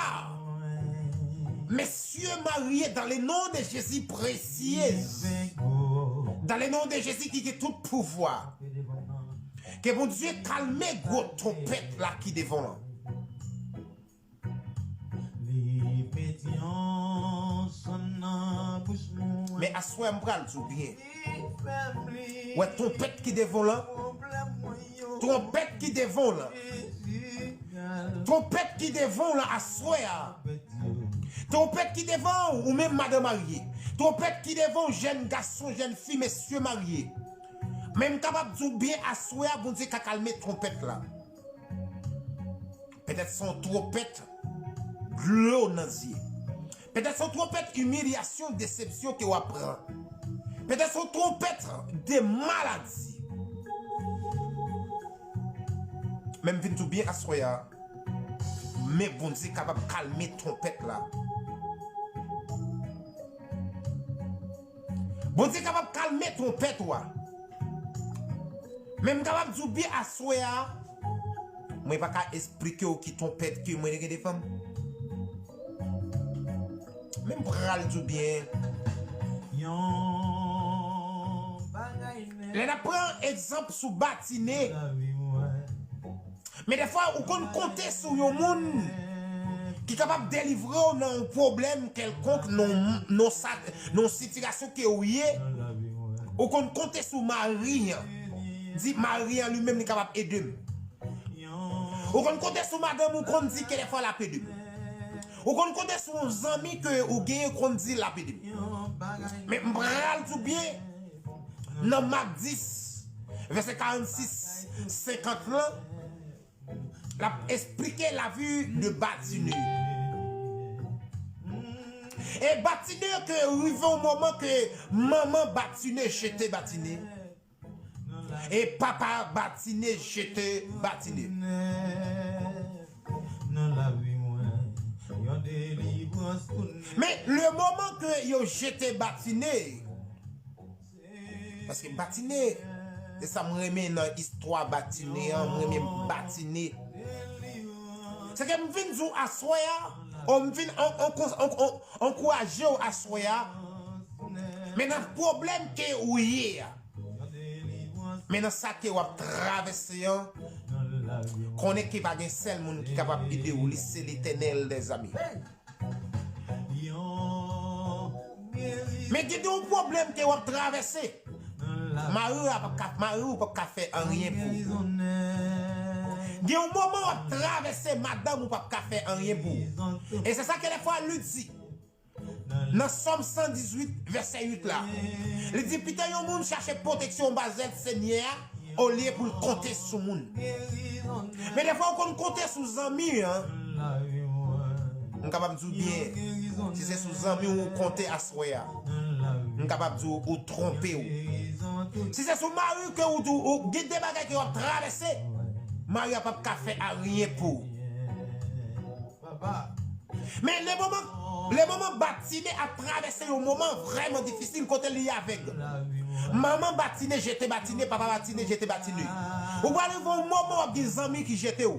mesye marye, dans le nom de Jésus précieux, dans le nom de Jésus ki gen tout pouvwa, ke Bondye kalme gwo twonpèt la ki devan w lan. Li mete yon sòn nan bouch mwen. Men aswè a m pral di w byen. Li fè m li Wè twonpèt ki devan w lan. Pwoblèm mwen yo. Twonpèt ki devan w lan. Jezi. Twonpèt ki devan w lan aswè a. Twonpèt ki devan w, ou menm madan marye. Twonpèt ki devan w, jèn gason, jèn fi, mesye marye. Men m kapab di w byen aswè a, Bondye ka kalme twonpèt la. Petèt se yon twonpèt dlo nan zye. Petèt se yon twonpèt imilyasyon, desepsyon ke w ap pran. Petèt se yon twonpèt de maladi. Men m vin di w byen aswè a, men Bondye kapab kalme twonpèt la. Bondye kapab kalme twonpèt ou a. Men m kapab di w byen aswè a, mwen pa ka esplike w ki twonpèt ke mwen gen devan m. Men m pral di w byen. Yon bagay nèt. Lè n ap pran egzanp sou Batine, nan lavi mwen. Men defwa, ou konn konte sou yon moun ki kapab delivre w nan yon pwoblèm kèlkonk, nan, nan sa, nan yon sitiyasyon ke ou ye. Ou konn konte sou mari an. Di, mari an li menm, li kapab ede m. Ou konn konte sou madanm ou, konn di ke defwa l ap ede m. Ou konn konte sou yon zanmi ke ou genyen, konn di l ap ede m. Men m pral di w byen, nan Mak dis, vèsè karannsis, senkant lan, l ap esplike lavi de Batine. E Batine ke rive yon moman ke manman Batine jete Batine. E papa Batine jete Batine. Nan lavi mwen, yon delivrans pou nou. Men le moman ke yo jete Batine, paske Batine, se sa m renmen nan istwa Batine an, m renmen Batine. Se ke m vin di w aswè a, o m vin an, an, an, an, ankouraje w aswè a, men nan pwoblèm ke ou ye a, men nan sa ke w ap travèse an, konnen ke pa gen sèl moun ki kapab ede w, li se Letènèl dèzame. Men gen de yon pwoblèm ke w ap travèse. Mari w ap ka, mari w p ap ka fè anyen pou ou. Gen yon moman w ap travèse, madanm ou p ap ka fè anyen pou ou. E se sa ke defwa li di. Nan Sòm san dizuit, vèsè uit la, li di, pito yon moun chache pwoteksyon anba zèl Senyè a, olye pou l konte sou moun. Men defwa ou konn konte sou zanmi an. M kapab di w byen, si se sou zanmi w ou konte aswè a, m M kapab di w, ou twonpe w. Si se sou mari ke ou, ou, ou gen de bagay ke w ap travèse, mari a p ap ka fè anyen pou ou. Men le moman, le moman Batine ap travèse yon moman vrèman difisil kote li avèg. Manman Batine jete Batine, papa Batine jete Batine. Ou pral rive yon moman w ap gen zanmi ki jete w.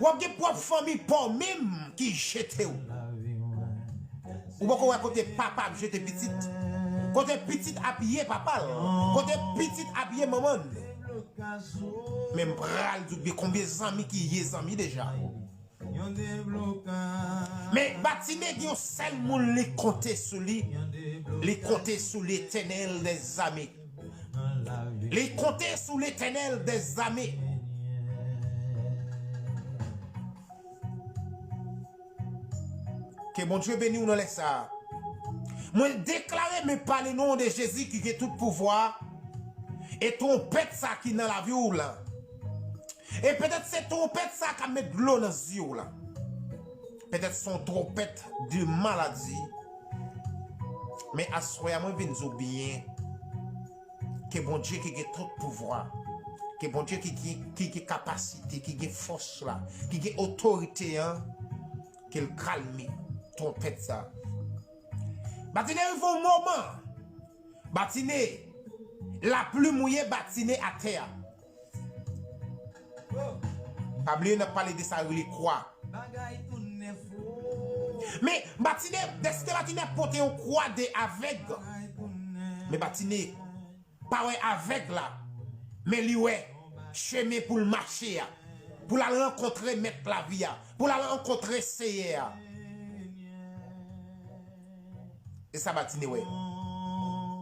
W ap gen pwòp fanmi pa w menm ki jete w. Ou poko wè kote papa ap jete pitit. Kote pitit ap ye papa l. Kote pitit ap ye manman l. Men m pral di w gen konbyen zanmi ki ye zanmi deja. Men Batine gen yon sèl moun li konte sou li. Li konte sou Letènèl dèzame. Li konte sou Letènèl dèzame. Ke Bondye beni w nan lè sa a. Mwen deklare, men pale non de Jezi ki gen tout pouvwa. E twonpèt sa ki nan lavi w lan. E petèt se twonpèt sa k ap met dlo nan zye w lan. Petèt se yon twonpèt de maladi. Men aswè a, mwen vin di w byen. Ke Bondye ki gen tout pouvwa, ke Bondye ki, ki, ki gen kapasite, ki gen fòs la, ki gen otorite an, ke l kalme twonpèt sa. Batine rive yon moman, Batine, lapli mouye Batine atè a. Pa bliye n ap pale de sa yo rele kwa. Men Batine, dèske Batine ap pote yon kwa de avèg. Men Batine pa wè avèg la. Men li wè chemen pou l mache a. Pou l al rankontre mèt lavi a. Pou l al rankontre Seyè a. E sa Batine wè.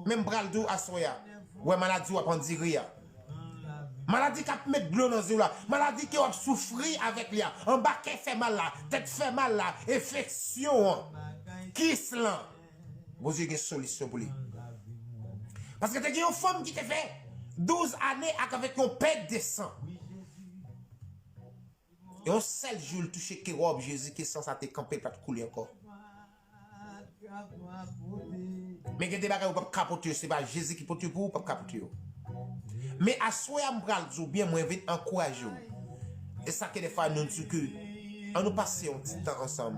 Men m pral di w aswè a. Wè maladi w ap andire a. Maladi k ap met dlo nan zye w la. Maladi ke w ap soufri avèk li a. Anba kè fè mal la. Tèt fè mal la. Enfeksyon an. Kis lan. Bondye gen solisyon pou li. Paske te gen yon fanm ki te fè douz ane ak avèk yon pèt de san. Yon sèl jou l touche ke wòb Jezi, ke san sa te kanpe, l pa t koule ankò. Men gen de bagay ou p ap ka pote yo, se pa Jezi ki pote yo pou ou, ou p ap ka pote yo. Men aswè a m pral di w byen, mwen vin ankouraje w. E sa ke defwa nou di ke, ann nou pase yon ti tan ansanm.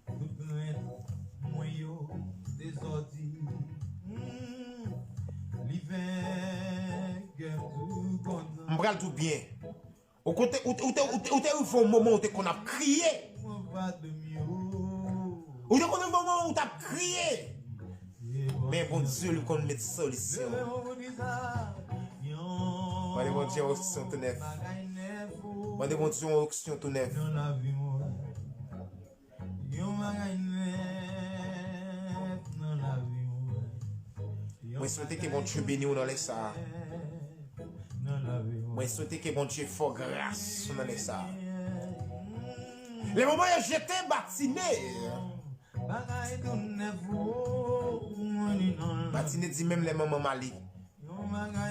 Tout plent mwen yo dezòdi. Mm. Li vègè tou kontan. M pral di w byen. Ou kote, ou te, ou te, ou te, ou te rive yon moman ou te konn ap kriye. Ou te konn rive yon moman ou t ap kriye. Men Bondye li konn met solisyon. Mande Bondye yon onksyon tou nèf. Mande Bondye yon onksyon tou nèf. Yon bagay nèf nan lavi mwen. Mwen swete ke Bondye beni w nan lè sa a. Mwen swete ke Bondye fè w gras nan lè sa a. Le moman yo jete Batine. Batine di menm lè manman m ale.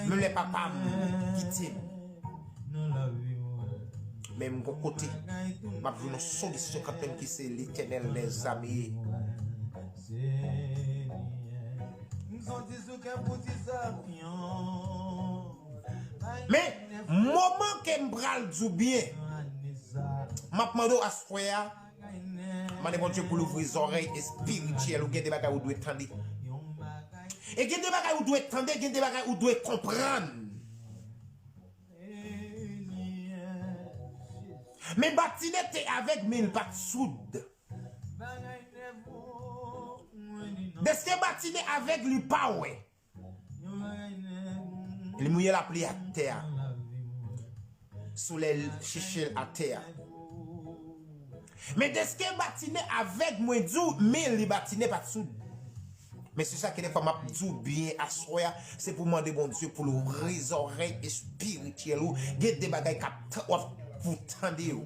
Menm lè papa m kite m. Men m gon kote m ap jwenn yon solisyon kanmenm ki se Letènèl dèzame. Men, moman ke m pral di w byen, m ap mande w aswè a, mande Bondye pou l ouvri zòrèy espirityèl ou, gen de bagay ou dwe tande. E gen de bagay ou dwe tande, gen de bagay ou dwe konprann. Men Batine te avèg, men li pa t soud. Dèske Batine avèg, li pa wè. Li mouye lapli atè a. Solèy chèche l atè a. Men dèske Batine avèg, mwen di w, men li Batine pa t soud. Men se sa ke defwa m ap di w byen aswè a, se pou mande Bondye pou l ouvri zòrèy espirityèl ou. Gen de bagay k ap t-, w ap pou tande yo.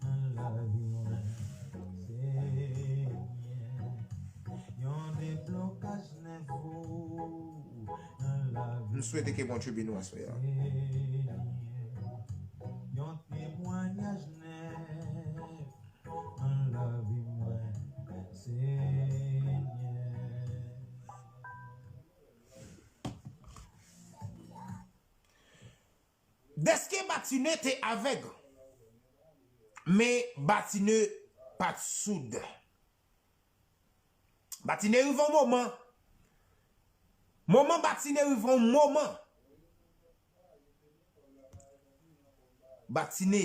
Nan lavi mwen, Senyè, yon deblokaj nèvo nan lavi. M swete ke Bondye beni w aswè a. Senyè, yon temwayaj nèf nan lavi Dèske Batine te avèg, men Batine pa t soud. Batine rive yon moman. Moman Batine rive yon moman. Batine.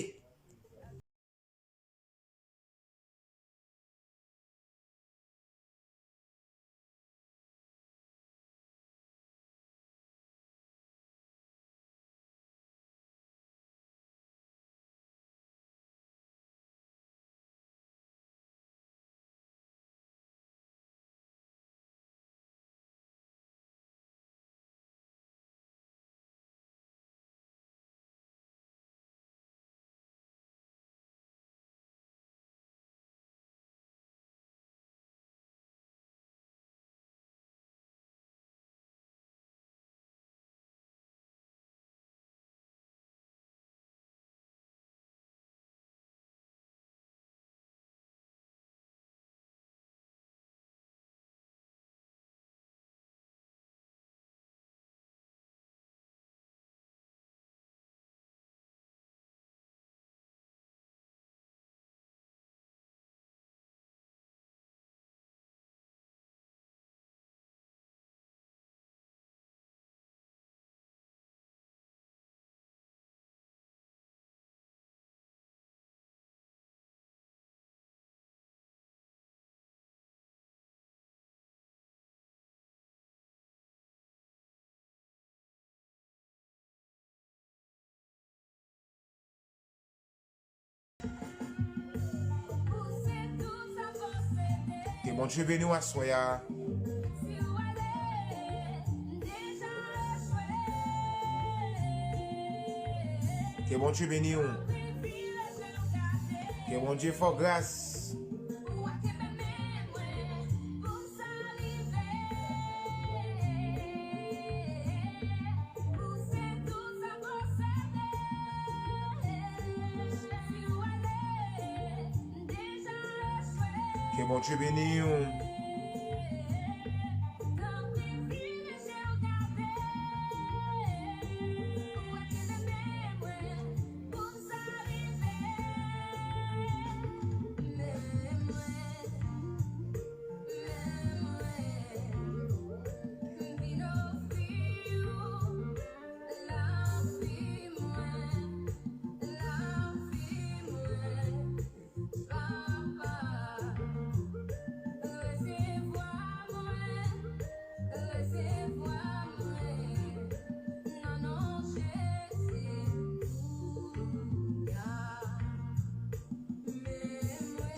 Ke Bondye beni w aswè a. Ke Bondye beni w. Ke Bondye fè w gras. Ke Bondye beni w.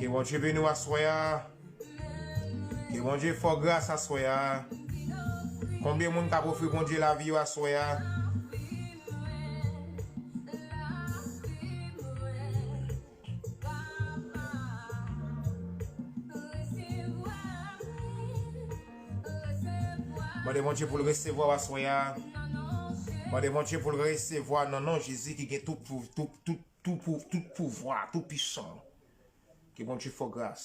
Ke Bondye beni w aswè a. Ke Bondye fè w gras aswè a. Konbyen moun k ap ofri Bondye lavi yo aswè a? Mande Bondye pou l resevwa w aswè a. Mande Bondye pou l resevwa nan non Jezi ki gen tout pou, tout, tout, tout pou, tout pouvwa, tout pwisan. Ke Bondye fè w gras.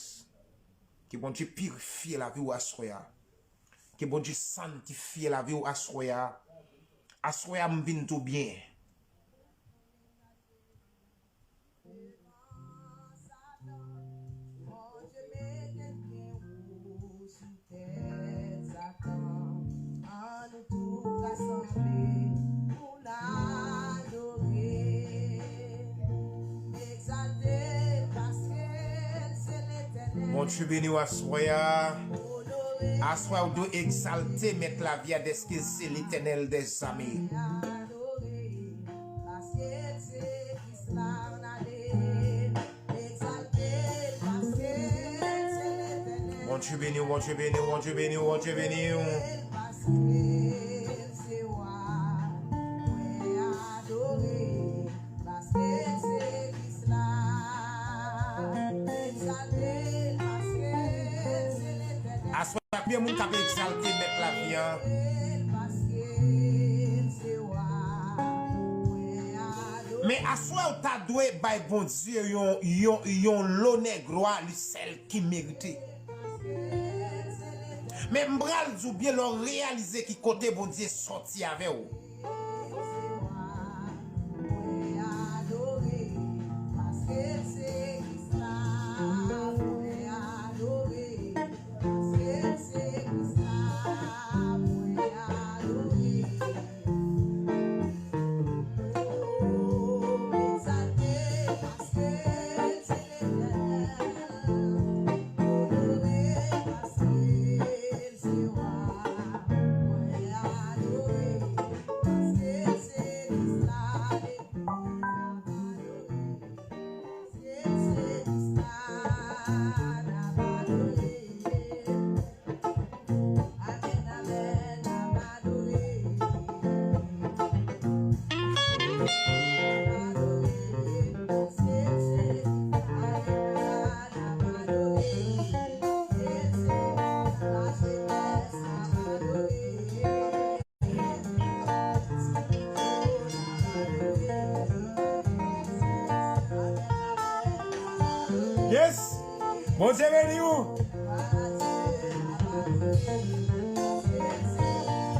Ke Bondye pirifye lavi w aswè a. Ke Bondye sanntifye lavi w aswè a. Aswè a m vin tou byen. Bondye beni w aswè a. Aswè a ou dwe egzalte Mèt lavi a dèske se Letènèl dèzame. Bondye beni w, Bondye beni w, Bondye beni w, Bondye beni w. Aswè a, konbyen moun k ap egzalte Mèt lavi a? Men aswè a ou ta dwe bay Bondye yon, yon, yon lonè, glwa, li sèl ki merite. Men m pral di w byen, lè w reyalize ki kote Bondye sòti avè w. Bondye beni w.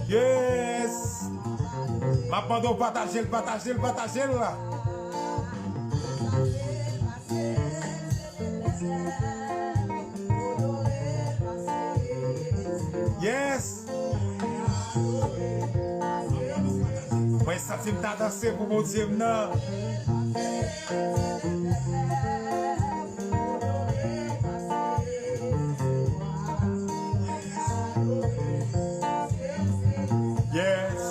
Yes. M ap mande w pataje l, pataje l, pataje l la. Yes. Mwen santi m ta danse pou Bondye m nan. Yes.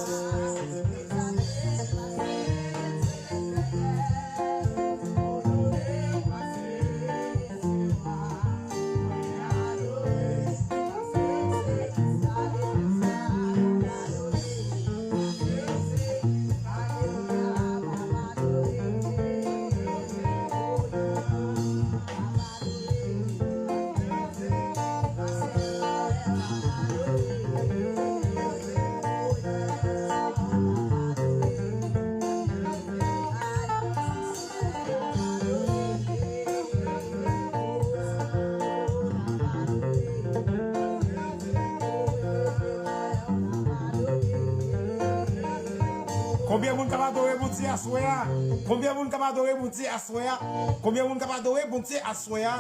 Konbyen moun k ap adore Bondye aswè a? Konbyen moun k ap adore Bondye aswè a? Konbyen moun k ap adore Bondye aswè a?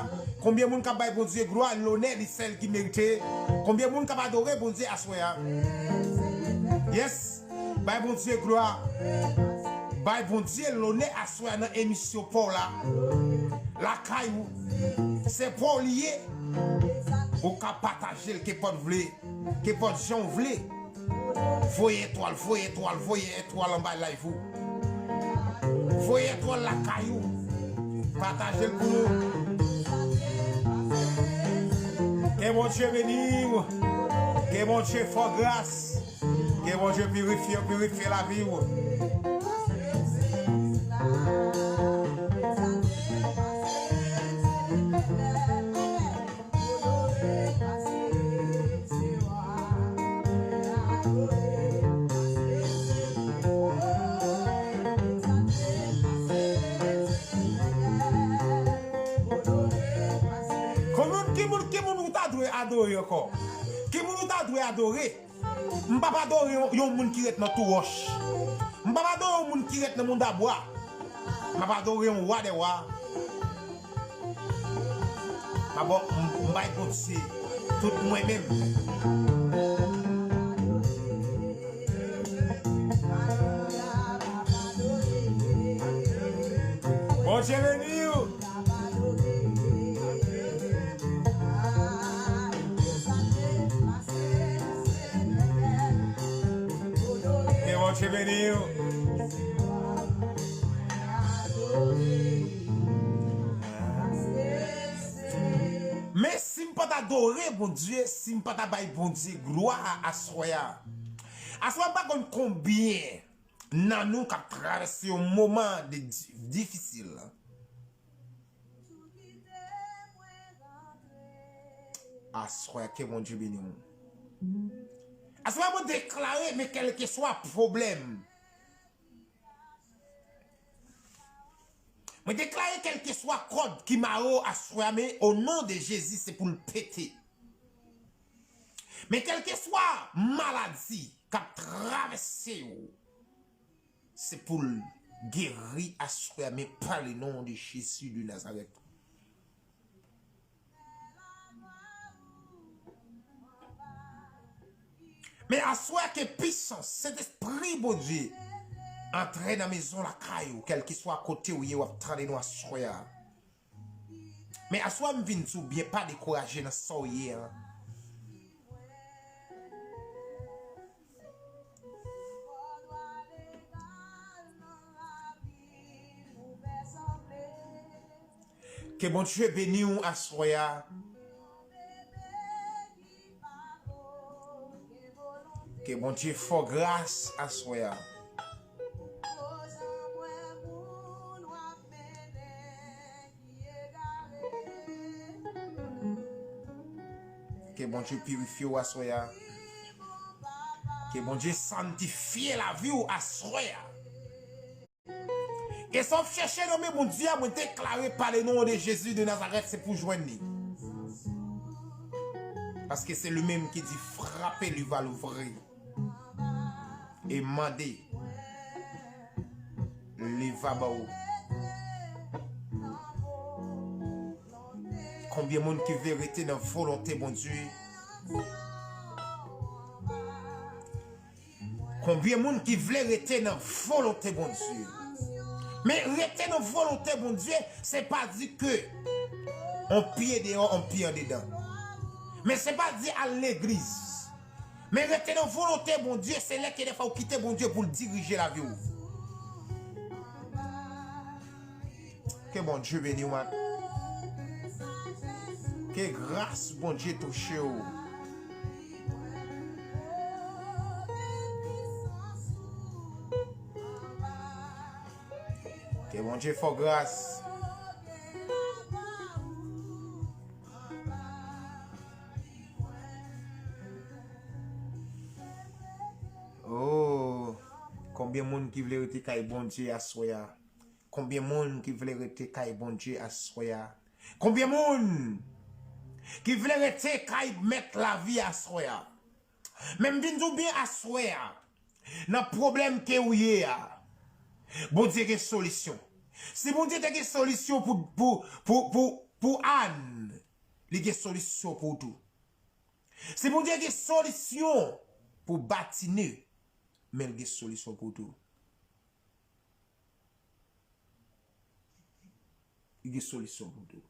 Konbyen moun k ap bay Bondye glwa, lonè, li sèl ki merite? Konbyen moun k ap adore Bondye aswè a? Yes, bay Bondye glwa. Bay Bondye lonè aswè a nan emisyon pa w la. Lakay ou. Se pa w li ye. Ou ka pataje l kenpòt vle. Kenpòt jan w vle. Voye etwal, voye etwal, voye etwal anba live ou. Voye etwal lakay ou. Pataje l pou nou. Ke Bondye beni w. Ke Bondye fè w gras. Ke Bondye pirifye w, pirifye lavi w. Ki moun, ki moun, ki moun ou ta dwe adore ankò? Ki moun ou ta dwe adore? M p ap adore yon, yon moun ki ret nan tou wòch. M p ap adore yon moun ki ret nan mouda bwa. M ap adore yon wa dè wa. M ap, m, m bay Bondye tout mwen menm. Bondye beni w. Ke Bondye beni w. Men si m pa t adore Bondye, si m pa ta bay Bondye glwa aswè a, aswè a m pa konn konbyen nan nou k ap travèse yon moman de di-, difisil. Aswè a, ke Bondye beni w. Aswè a, mwen deklare, men kèlkeswa pwoblèm, mwen deklare kèlkeswa kòd ki mare w aswè a, men o non de Jezi, se pou l pete. Men kèlkeswa maladi k ap travèse w, se pou l geri aswè a, men pa le non de Jezi de Nazarèt. Men aswè a, ke pisans Sentespri Bondye antre nan mezon lakay ou, kèlkeswa kote w ye, w ap tande nou aswè a. Men aswè a m vin di w byen, pa dekouraje nan sa w ye an. Ke Bondye beni w aswè a. Ke Bondye fè w gras aswè a. Ke Bondye pirifye w aswè a. Ke Bondye santifye lavi w aswè a. E sa w ap chèche nan men Bondye a, mwen deklare pa le non de Jezi de Nazarèt, se pou w jwenn li. Paske se li menm ki di, frape, li va louvri. E mande, li va ba w. Konbyen moun ki vle rete nan volonte Bondye? Konbyen moun ki vle rete nan volonte Bondye? Men rete nan volonte Bondye, se pa di ke on pye deyò, on pye andedan. Men se pa di al legliz. Men rete nan volonte Bondye, se lè ke defwa ou kite Bondye pou l dirije lavi w. Ke Bondye beni w, man. Ke gras Bondye touche w. Ke Bondye fè w gras. Oh, konbyen moun ki vle rete kay Bondye aswè a? Konbyen moun ki vle rete kay Bondye aswè a? Konbyen moun ki vle rete kay Mèt lavi aswè a? Men m vin di w byen aswè a, nan pwoblèm ke ou ye a, Bondye gen solisyon. Si Bondye te gen solisyon pou, pou, pou, pou, pou Ann, li gen solisyon pou ou tou. Si Bondye gen solisyon pou Batine, men l gen solisyon pou ou tou. Li gen solisyon pou tou.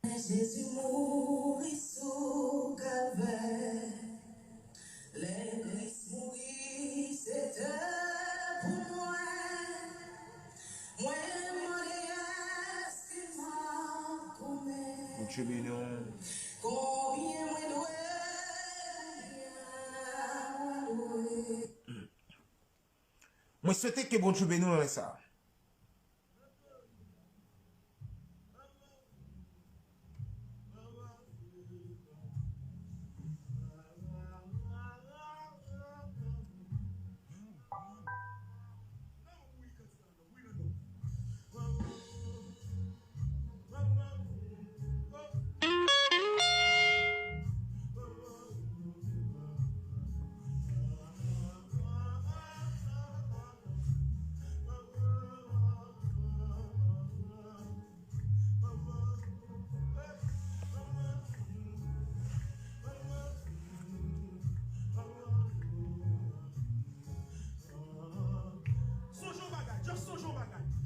Jezi mouri sou Kalvè. Lè Kris mouri, se te pou mwen. Mwen mande èske m ap konnen. Bondye beni w. Konbyen mwen dwe, konbyen mwen dwe. Mwen swete ke Bondye beni w nan lè sa a.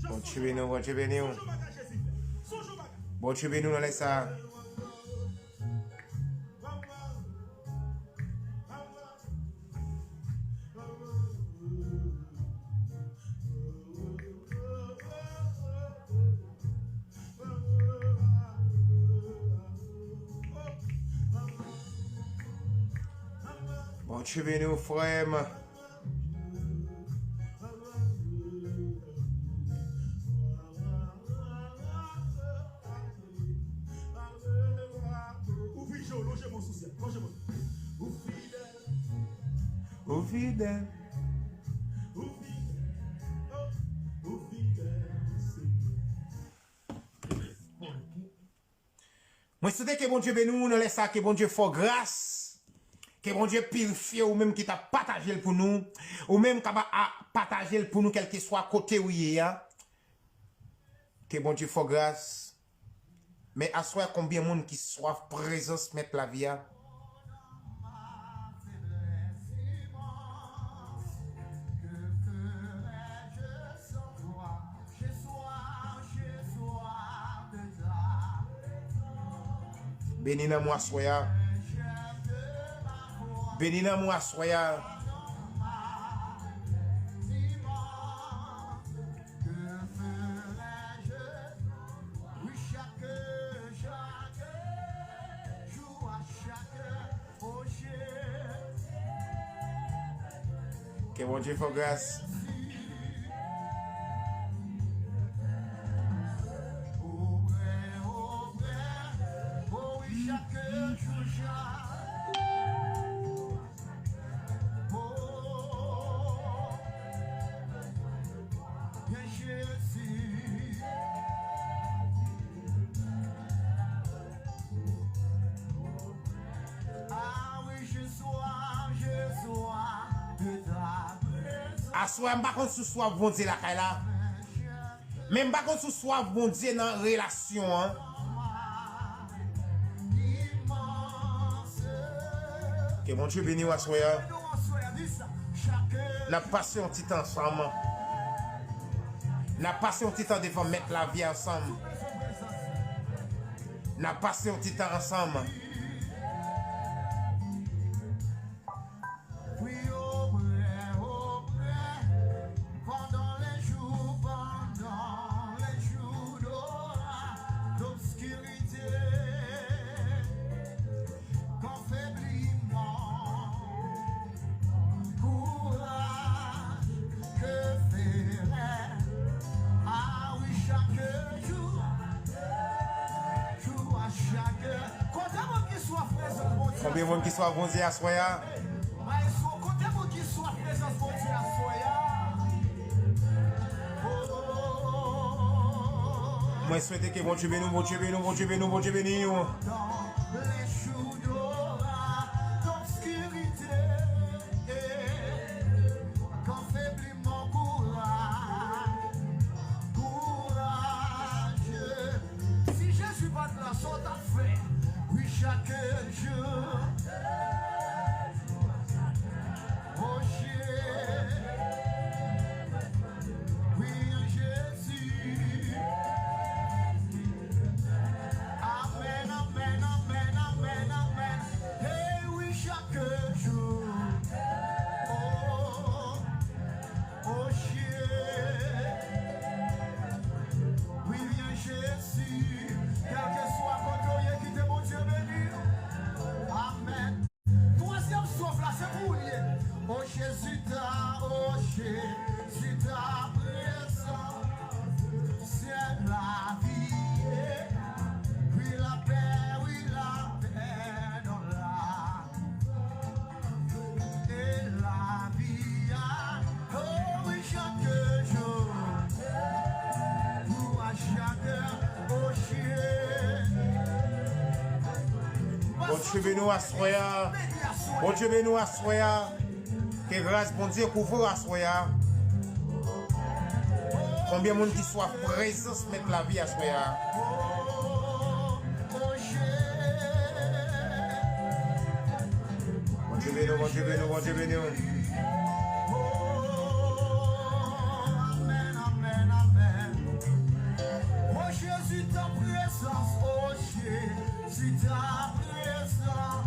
Bondye beni w, Bondye beni w. Bondye beni w nan lè sa a. Bondye beni w, frè m. Ouvri je w, lonje men w sou syèl, lonje men w. Ou fidèl. Ou fidèl. Ou fidèl. Oh, ou fidèl, Senyè. Mwen swete ke Bondye beni w nan lè sa, ke Bondye fè w gras, ke Bondye pirifye ou menm ki t ap pataje l pou nou, ou menm k ap a, pataje l pou nou kèlkeswa kote ou ye a. Ke Bondye fè w gras. Men aswè a, konbyen moun ki swaf prezans Mèt lavi a? Beni nanm ou aswè a. Beni nanm ou aswè a. Ke Bondye fè w gras. Aswè a, m pa konn si w swaf Bondye lakay la. Men m pa konn si w swaf Bondye nan relasyon an. Ke Bondye beni w aswè a. N ap pase yon ti tan ansanm. N ap pase yon ti tan devan Mèt lavi a ansanm. N ap pase yon ti tan ansanm. Wi, oprè, oprè, pandan lè jou, pandan lè jou nwa, d'obskirite, kan febliman, kouraj, ke fè lè, a wi, chak jou, jou a chak, kote moun ki swaf prezans Bondye? Konbyen moun ki swaf Bondye aswè a? Maestro, kote moun ki swaf prezans Bondye aswè a? Mwen swete ke Bondye beni w, Bondye beni w, Bondye beni w, Bondye beni w. Dans les jours d'obscurité, quand faiblit mon courage, courage. Si Jezi pa t la, sa w t ap fè? Wi, chak jou. Oh, Jezi. Wi, Jezi. Amèn, amèn, amèn, amèn, amèn. Hey, wi, chak jou. Oh, oh, Jezi. Wi, vyen Jezi. Kèlkeswa kote w ye, kite Bondye beni w. Amèn. Twazyèm swaf la, se pou ou l ye. O Jezi ta, o Jezi ta prezan, se lavi ye. Wi, lapè, wi, lapè nan la. E lavi a, o wi, chak jou. Pou a chak, o Jezi. Bondye beni w aswè a. Bondye beni w aswè a. Ke gras Bondye kouvri w aswè a. Konbyen moun ki swaf prezans Mèt lavi aswè a? Bondye beni w, Bondye beni w, Bondye beni w. Amèn, amèn, amèn. O Jezi, ta prezans, o Jezi, ta prezans,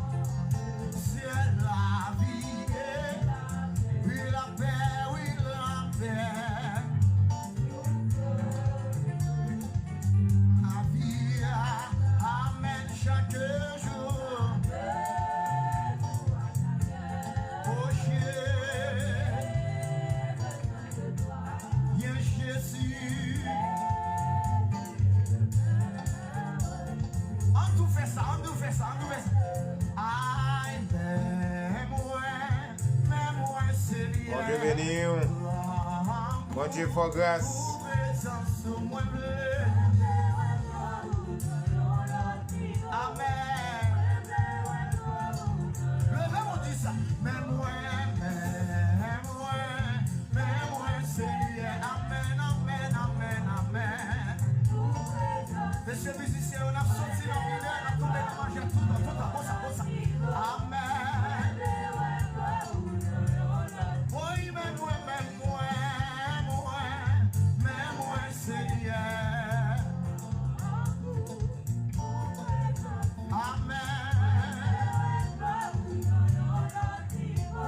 se lavi ye. Wi, lapè, wi, lapè. Lavi a, amèn, chak jou. O Jezi. Yen Jezi. Ann tou fè sa, ann tou fè sa, ann tou fè sa. Ay, men mwen, men mwen, Senyè. Bondye beni w. Bondye fè w gras. Amèn. Leve, moun di sa. Men mwen, men mwen, men mwen, Senyè. Amèn, amèn, amèn, amèn. Mesye mizisyen yo, n ap soti nan minè, n ap tonbe nan majè toutan, toutan, konsa, konsa. Amèn. Woy, men mwen, men mwen, mwen, men mwen, Senyè. Amèn. Oh,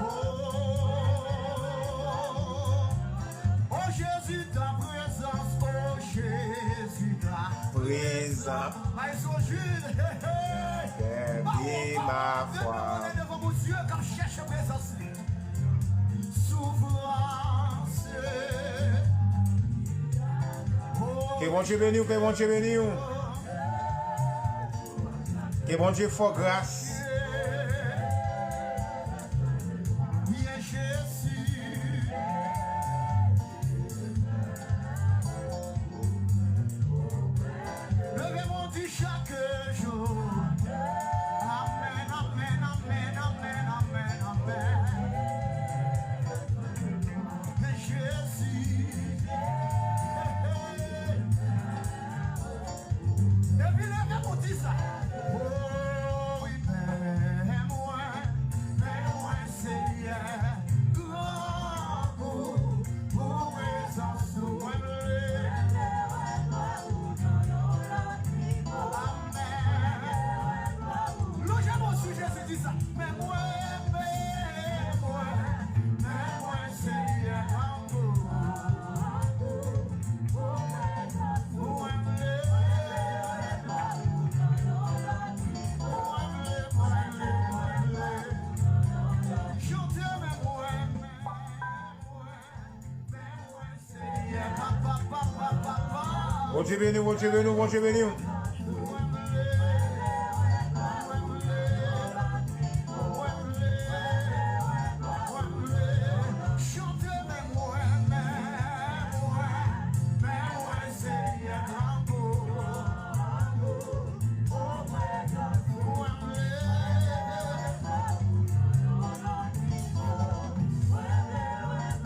oh, Jezi, ta prezans, oh, Jezi, ta prezans. Maestro Jules, hey, hey. Pèdi ma fwa. Devan Bondye k ap chèche prezans li. Soufrans. Ke Bondye beni w, ke Bondye beni w. Ke Bondye fè w gras. Wi, Jezi. Leve, moun di chak jou. Amèn, amèn, amèn, amèn, amèn, amèn. Men Bondye beni w, Bondye beni w, Bondye beni w.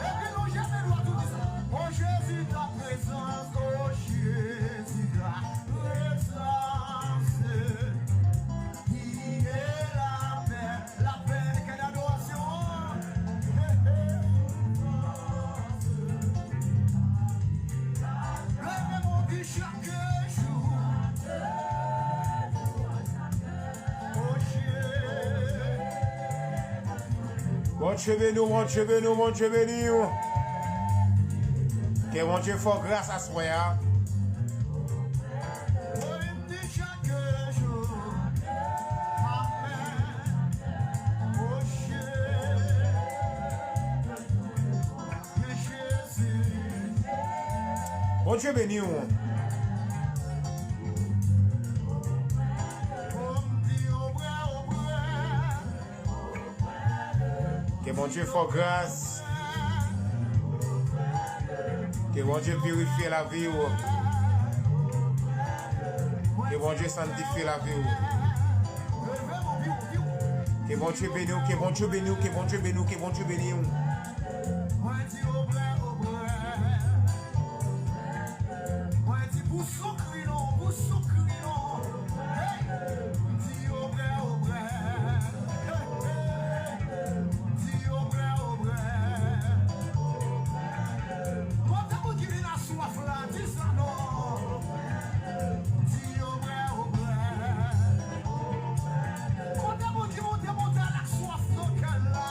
Epi nou jete dlo tou di sa. O Jezi, ta prezans, o Jezi, ta prezans. Ki e lapè, lapè, kèl adorasyon. Leve mon vi chak jou. Bondye beni w, Bondye beni w, Bondye beni w. Ke Bondye fè w gras aswè a. Bondye beni w. Ke Bondye fè w gras. Ke Bondye pirifye lavi w. Ke Bondye sanntifye lavi w. Ke Bondye beni w, ke Bondye beni w, ke Bondye beni w, ke Bondye beni w. Mwen di obwè, obwè. Mwen di pou soukri non, pou soukri non. Hey! Di obwè, obwè. Hey, hey. Di obwè, obwè. Kote moun ki vin aswaf la, di sa non. Di obwè, obwè. Kote moun ki monte montay la k swaf nan kè l la?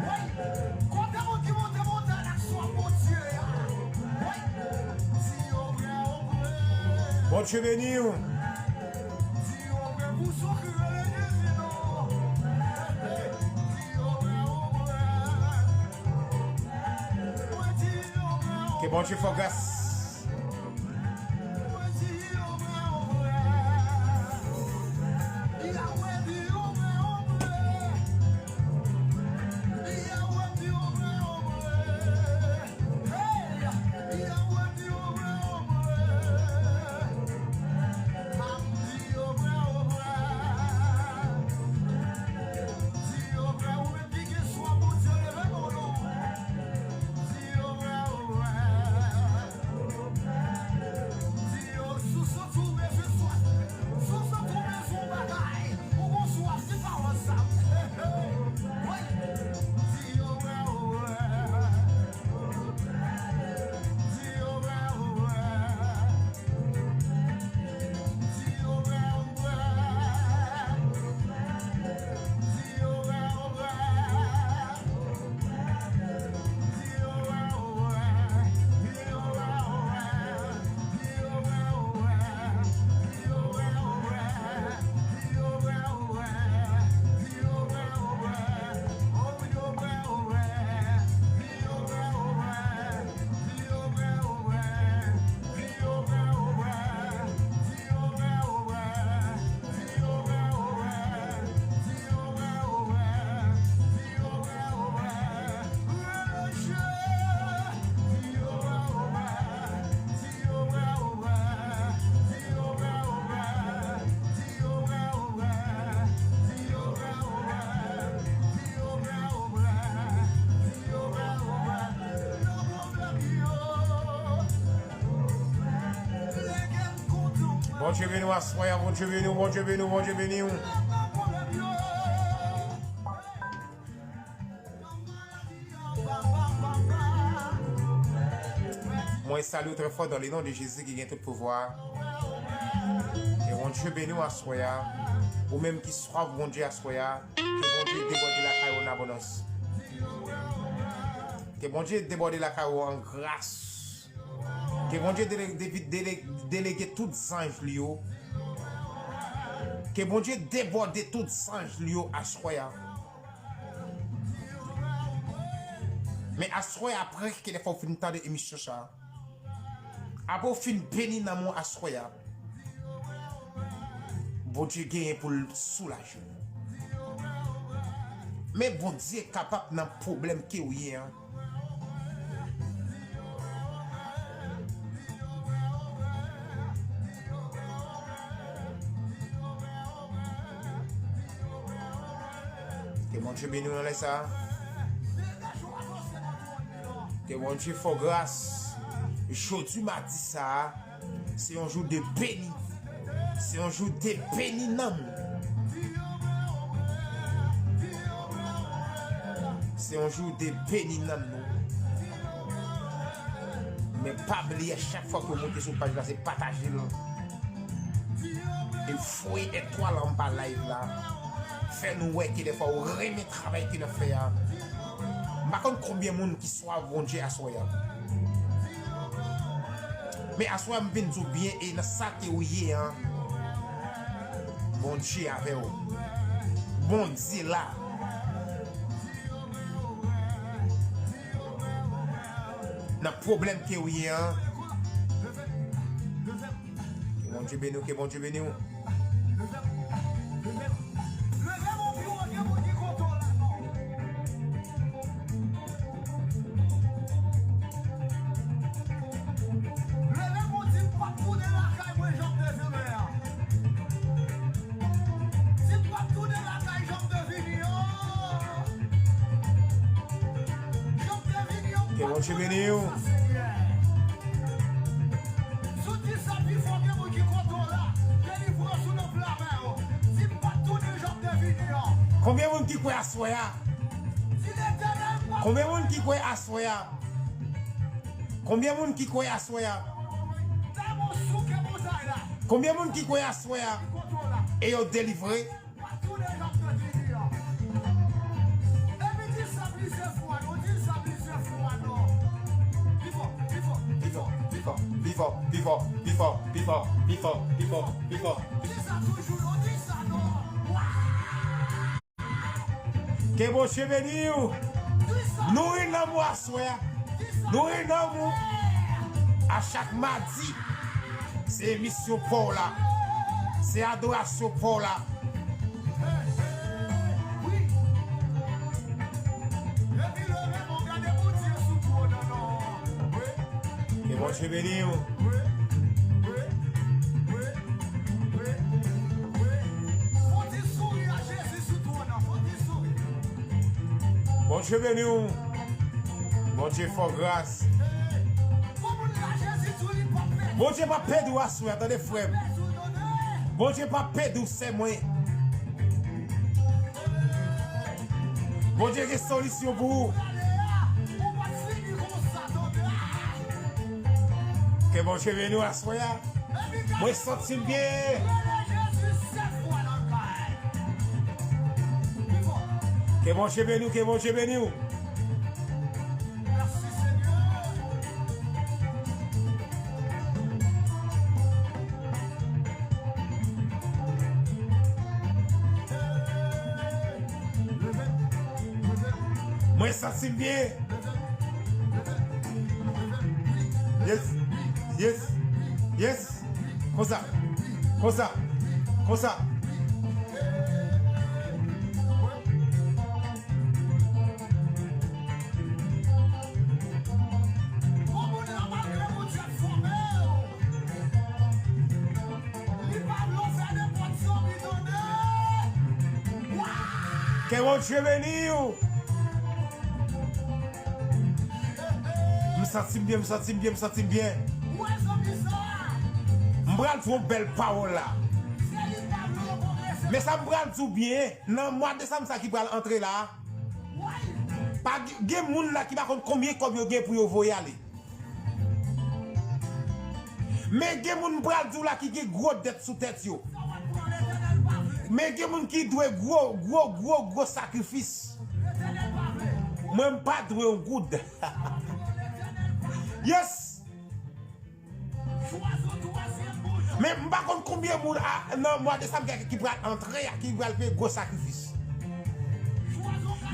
Wi. Kote moun ki monte montay la k swaf Bondye a? Wi. Di obwè, obwè. Bondye beni w. Di obwè, pou soukri rele Jezi non. Di obwè, obwè. Mwen di obwè, obwè. Ke Bondye fè w gras. Di yo, si w santi w bezwen swaf, si w santi w bezwen yon bagay, ou gon swaf, se pawòl sa. Hey, hey, hey. Di yo, wè, wè. Di yo, wè, wè. Di yo, wè, wè. Di yo, wè, wè. Bondye beni w aswè a, Bondye beni w, Bondye beni w, Bondye beni w. Mwen salye w trè fò dans le nom de Jésus ki gen tout pouvwa. Ke Bondye beni w aswè a. Ou menm ki swaf Bondye aswè a, ke Bondye debòde lakay ou an abondans. Ke Bondye debòde lakay ou an gras. Ke Bondye dele- dele- dele- delege tout zanj li yo. Ke Bondye debòde tout zanj li yo aswè a. Men aswè a, apre ke lè fò w fin tande emisyon sa a, Apre w fin beni nanm ou aswè a, Bondye genyen pou l soulaje w. Men Bondye kapab nan pwoblèm ke w ye an. Ke Bondye beni w nan lè sa a. Ke Bondye fè w gras. Jodi madi sa a, se yon jou de beni. Se yon jou de beni nanm ou. Se yon jou de beni nanm nou. Men pa bliye, chak fwa ke w monte sou paj la, se pataje l. E voye etwal anba live la. Fè nou wè ke dèfwa ou renmen travay ke n ap fè a. M pa konn konbyen moun ki swav Bondye aswè a. Men aswè a m vin di w byen e nan sa ke w ye an, Bondye avè w. Bondye la. Nan pwoblèm ke w ye an. Ke Bondye beni w, ke Bondye beni w. Leve pou di m p ap tounen lakay mwen jan m te vin an. Di m p ap tounen lakay jan m te vini an. Jan m te vini an, m p ap tounen lakay sa, Senyè. Si w di sa pi fò, gen moun ki kote w la. Delivrans ou nan pla men w. Di m p ap tounen jan m te vini an. Konbyen moun ki kwè aswè a? Di Letènèl m p ap... Konbyen moun ki kwè aswè a? Konbyen moun ki kwè aswè a? Konbyen moun ki kwè aswè a? E yo delivre. Pi fò, pi fò, pi fò, pi fò, pi fò, pi fò, pi fò, pi fò, pi fò, pi fò, pi fò, pi fò. Ke Bondye beni w. Nouri nanm ou aswè a. Nouri nanm ou. A chak madi, se emisyon pa w la. Se adorasyon pa w la. Ke Bondye beni w. Fon ti souri a Jezi sou twòn nan, fon ti souri. Bondye beni w. Bondye fè w gras. Fò moun la Jezi di w li p ap pèdi. Bondye p ap pèdi w aswè a, tande frè m. Bondye p ap pèdi w, sè mwen. Bondye gen solisyon pou ou. Ou p ap fini konsa, tande. Ke Bondye beni w aswè a. Mwen santi m byen. Ke Bondye beni w, ke Bondye beni w. Mwen santi m byen. Yes. Yes. Yes. Konsa. Konsa. Konsa. Bon, moun nan, malgre Bondye ap fòme w, li pa vle w fè nenpòt zanmi, tande. Ke Bondye beni w. M santi m byen, m santi m byen, m santi m byen. M pral di w yon bèl pawòl la. Men sa m pral di w byen, nan mwa desanm sa ki pral antre la, pa gen, gen moun la ki pa konn konbyen kòb yo gen pou yo voye ale. Men gen moun m pral di w la ki gen gwo dèt sou tèt yo. Men gen moun ki dwe gwo, gwo, gwo, gwo sakrifis. Mwen, m pa dwe yon goud. Yes! Men m pa konn konbyen moun a, nan mwa desanm ki, ki pral antre a, ki pral peye gwo sakrifis.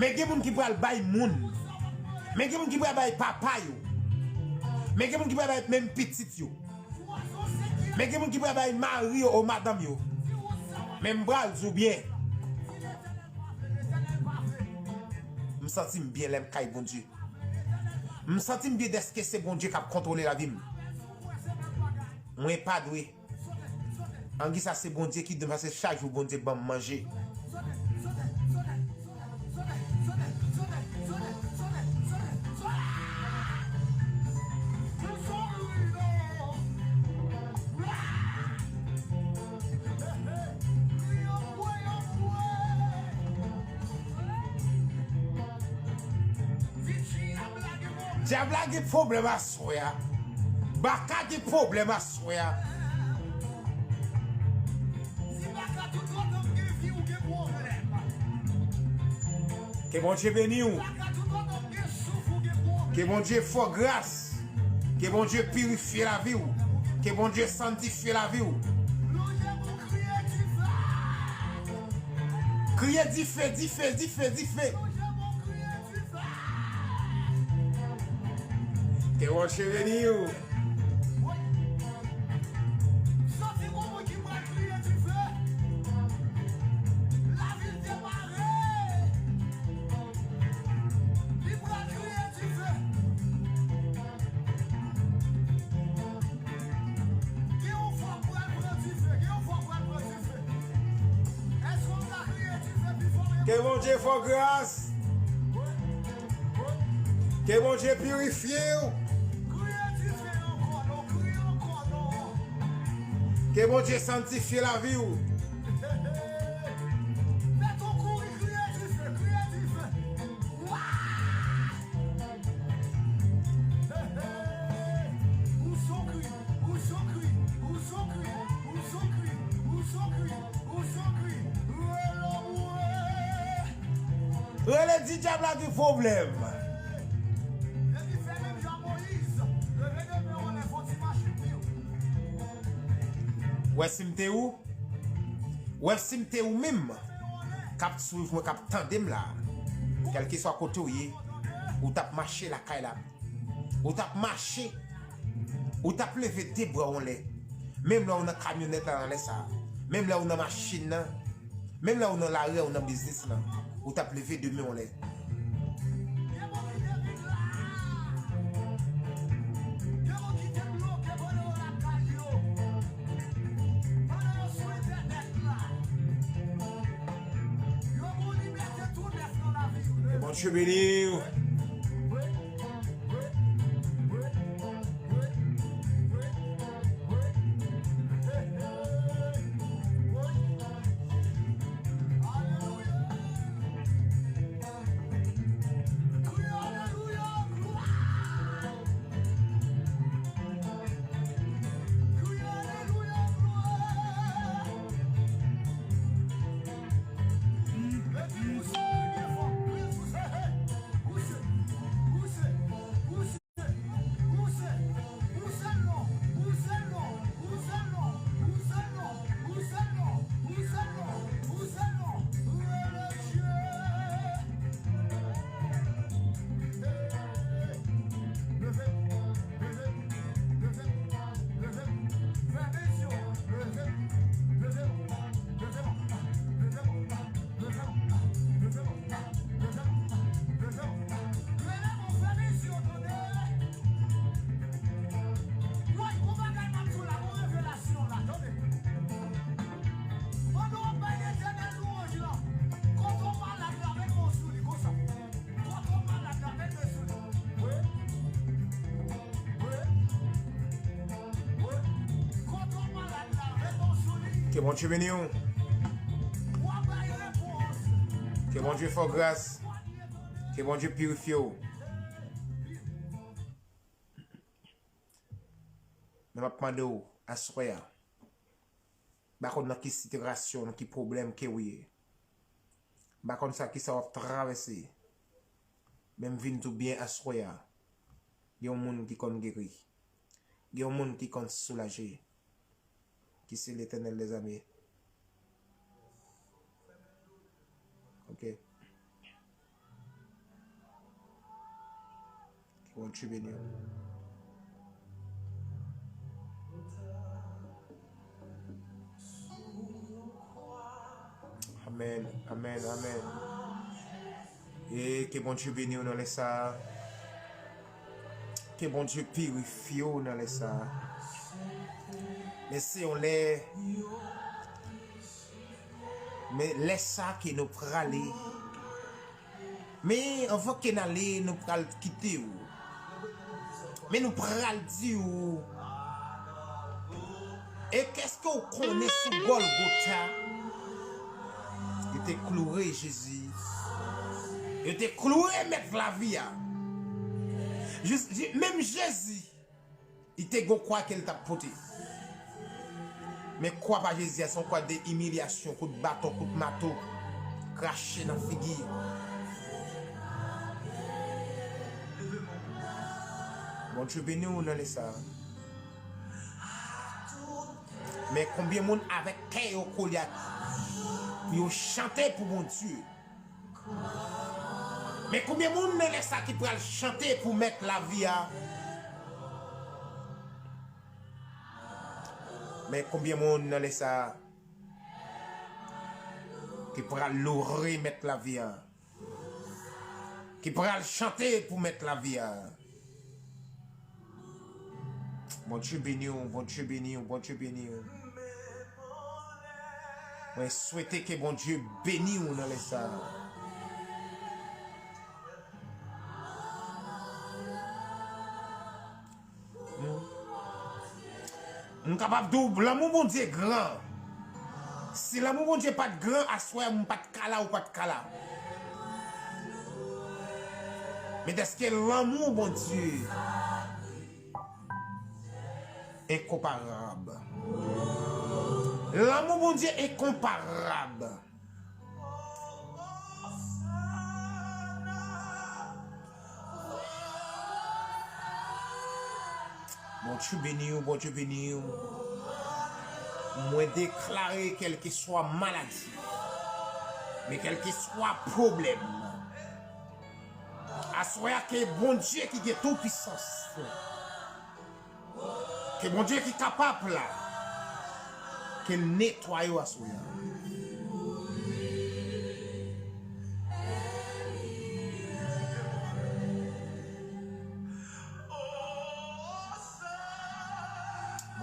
Men gen moun ki pral bay moun. Men gen moun ki pral bay papa yo. Men gen moun ki pral bay menm pitit yo. Men gen moun ki pral bay mari yo ou madanm yo. Men m pral di w byen. M santi m byen lè m kay Bondye. M santi m byen dèske se Bondye k ap kontwole lavi m. Mwen pa dwe. Angi sa se Bondye ki dwe, paske chak jou Bondye ban m manje. Dyab la gen pwoblèm aswè a. Baka gen pwoblèm aswè a. Ke Bondye beni w. Ke Bondye fè w gras. Ke Bondye pirifye lavi w. Ke Bondye santifye lavi w. Kriye dife, dife, dife, dife. Ke Bondye beni w. Santi gon moun ki pral kriye dife. Lavi l te pare. Li pral kriye dife. Gen yon fwa pral pran dife. Gen yon fwa pral pran dife. Èske w ka kriye dife pi fò? Ke Bondye fè w gras. Ke Bondye pirifye w. Kriye dife ankò non, kriye ankò non. Ke Bondye santifye lavi w. Mèt ou kouri, kriye dife, kriye dife. Wa! Ou sou kri, ou sou kri, ou sou kri, ou sou kri, ou sou kri, ou sou kri. Rele mwen. Rele di dyab la gen pwoblèm. Epi fè menm jan Moyiz, leve de men w anlè, fè yon ti mache pou yo. Wè si m te ou, wè si m te ou menm, k ap swiv mwen, k ap tande m la, kèlkeswa kote w ye, ou t ap mache lakay la, ou t ap mache, ou t ap leve de bra w anlè, menm lè w nan kamyonèt la nan lè sa a, menm lè w nan machin nan, menm lè w nan lari a, w nan biznis lan, ou t ap leve de men w anlè. Ke Bondye beni w. Woy, gon bagay m ap di w la, gon revelasyon la, tande. Pandan w ap bay Letènèl lwanj lan, kote w malad la, met men w sou li, konsa. Kote w malad la, met men sou li. Wi. Wi. Wi. Kote w malad la, met men w sou li. Ke Bondye beni w. W ap bay repons. Ke Bondye fè w gras. Ke Bondye pirifye w. Men m ap mande w, aswè a, m pa konn nan ki sitiyasyon, nan ki pwoblèm ke w ye. M pa konn sa, kisa w ap travèse. Men m vin di w byen aswè a, gen yon moun ki konn geri. Gen yon moun ki konn soulaje. Ki se Letènèl dèzame. Ok. Ke Bondye beni w. Amèn, amèn, amèn. E ke Bondye beni w nan lè sa a. Ke Bondye pirifye w nan lè sa a. Men se yon lè, men lè sa ke nou prale. Men anvan ke n ale, nou pral kite w. Men nou pral di w, e kèske w konnen sou Gòlgota, yo te kloure Jezi. Yo te kloure mèt lavi a. Jis, je- menm Jezi, li te gon kwa ke l t ap pote. Men kwa pa Jezi a, se yon kwa de imilyasyon, kout baton, kout mato, krache nan figi. Bondye beni w nan lè sa a. Men konbyen moun avèk kè yo kole ak pou yo chante pou Bondye? Men konbyen moun nan lè sa ki pral chante pou mèt lavi a? Men konbyen moun nan lè sa ki pral loure mèt lavi a? Ki pral chante pou mèt lavi a? Bondye beni w, Bondye beni w, Bondye beni w. Mwen swete ke Bondye beni w nan lè sa a. Hmm. M kapab di w, lanmou Bondye gran. Si lanmou Bondye pa t gran, aswè a m pa t ka la, ou pa t ka la. Men dèske lanmou Bondye enkonparab. Lanmou Bondye enkonparab. Bondye beni w, Bondye beni w. Mwen deklare kèlkeswa maladi, men kèlkeswa pwoblèm, aswè a ke Bondye ki gen tout pisans, ke Bondye ki kapab la, ke l netwaye w aswè a.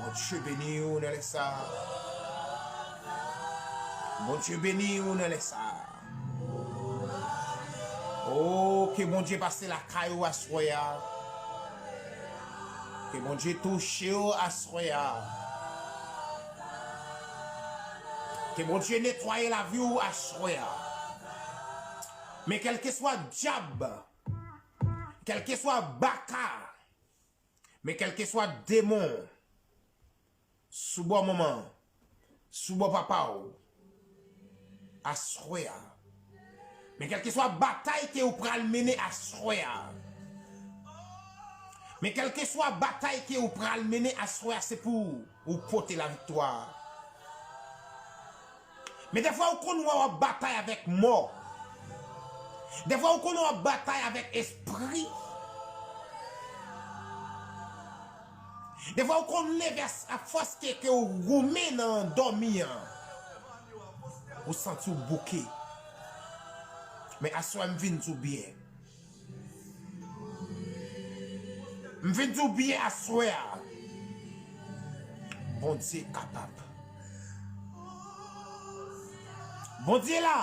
Bondye beni w nan lè sa a. Bondye beni w nan lè sa a. O, ke Bondye pase lakay ou aswè a. Ke Bondye touche w aswè a. Ke Bondye netwaye lavi w aswè a. Men kèlkeswa dyab, kèlkeswa baka, men kèlkeswa demon, sou bò manman, sou bò papa w, aswè a. Men kèlkeswa batay ke ou pral mennen aswè a. Men kèlkeswa batay ke ou pral mennen aswè a, se pou ou pote laviktwa. Men defwa ou konn wè w ap batay avèk mò. Defwa ou konn wè w ap batay avèk espri. Defwa ou konn leve a, a fòs ke, ke ou goumen nan dòmi an. Ou santi w bouke. Men aswè m vin di w byen. M vin di w byen aswè a. Bondye kapab. Bondye la.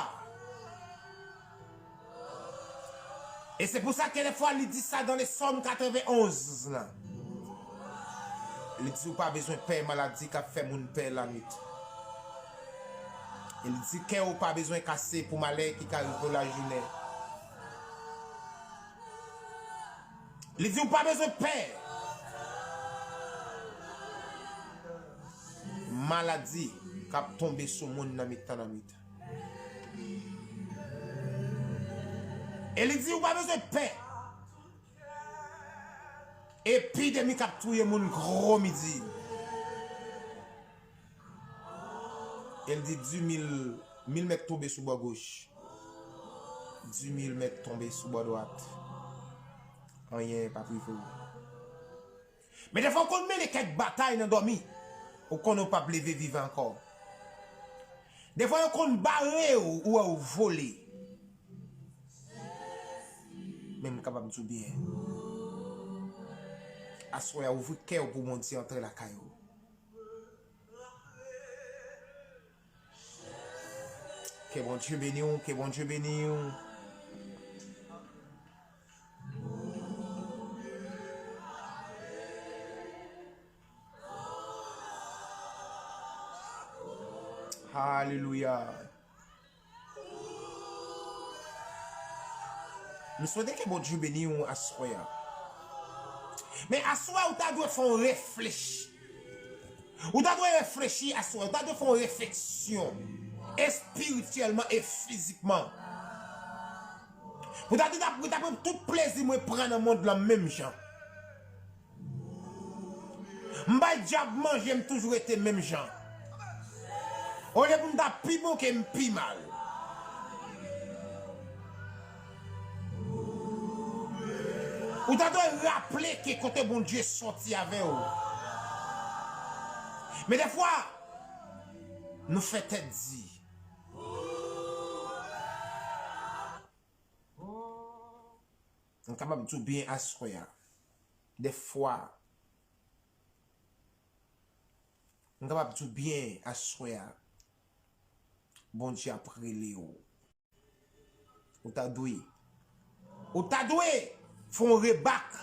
E se pou sa ke defwa li di sa dans le Psaume quatre-vingt-onze la. Li di ou pa bezwen pè maladi k ap fè moun pè lannuit. E li di kè ou pa bezwen kase pou malè ki ka rive w lajounen. Li di ou pa bezwen pè maladi k ap tonbe sou moun nan mitan lannuit. E li di ou pa bezwen pè epidemi k ap touye moun gwo midi. E l di, di mil, mil mèt tonbe sou bò goch, di mil mèt tonbe sou bò dwat. Anyen p ap rive w. Men defwa ou konn mennen kèk batay nan dòmi, ou konnen ou p ap leve vivan ankò. Defwa yo konn bare w, ou wè w vole. Men m kapab di w byen. Aswè a, ouvri kè w pou Bondye antre lakay ou. Ke Bondye beni w, ke Bondye beni w. Alelouya. M swete ke Bondye beni w aswè a. Men aswè a, ou ta dwe fè yon reflechi. Ou ta dwe reflechi aswè a. Ou ta dwe fè yon refleksyon espirityèlman e fizikman. Ou ta dwe ta, ou ta pran tout plezi mwen pran nan mond lan menm jan. M bay dyab manje, m toujou rete menm jan. Olye pou m ta pi bon ke m pi mal. Ou ta dwe raple ke kote Bondye sòti avè w. Men defwa, nou fè tèt di. M kapab di w byen aswè a. Defwa, m kapab di w byen aswè a. Bondye ap rele w. Ou ta dwe. Ou ta dwe fè yon rebak.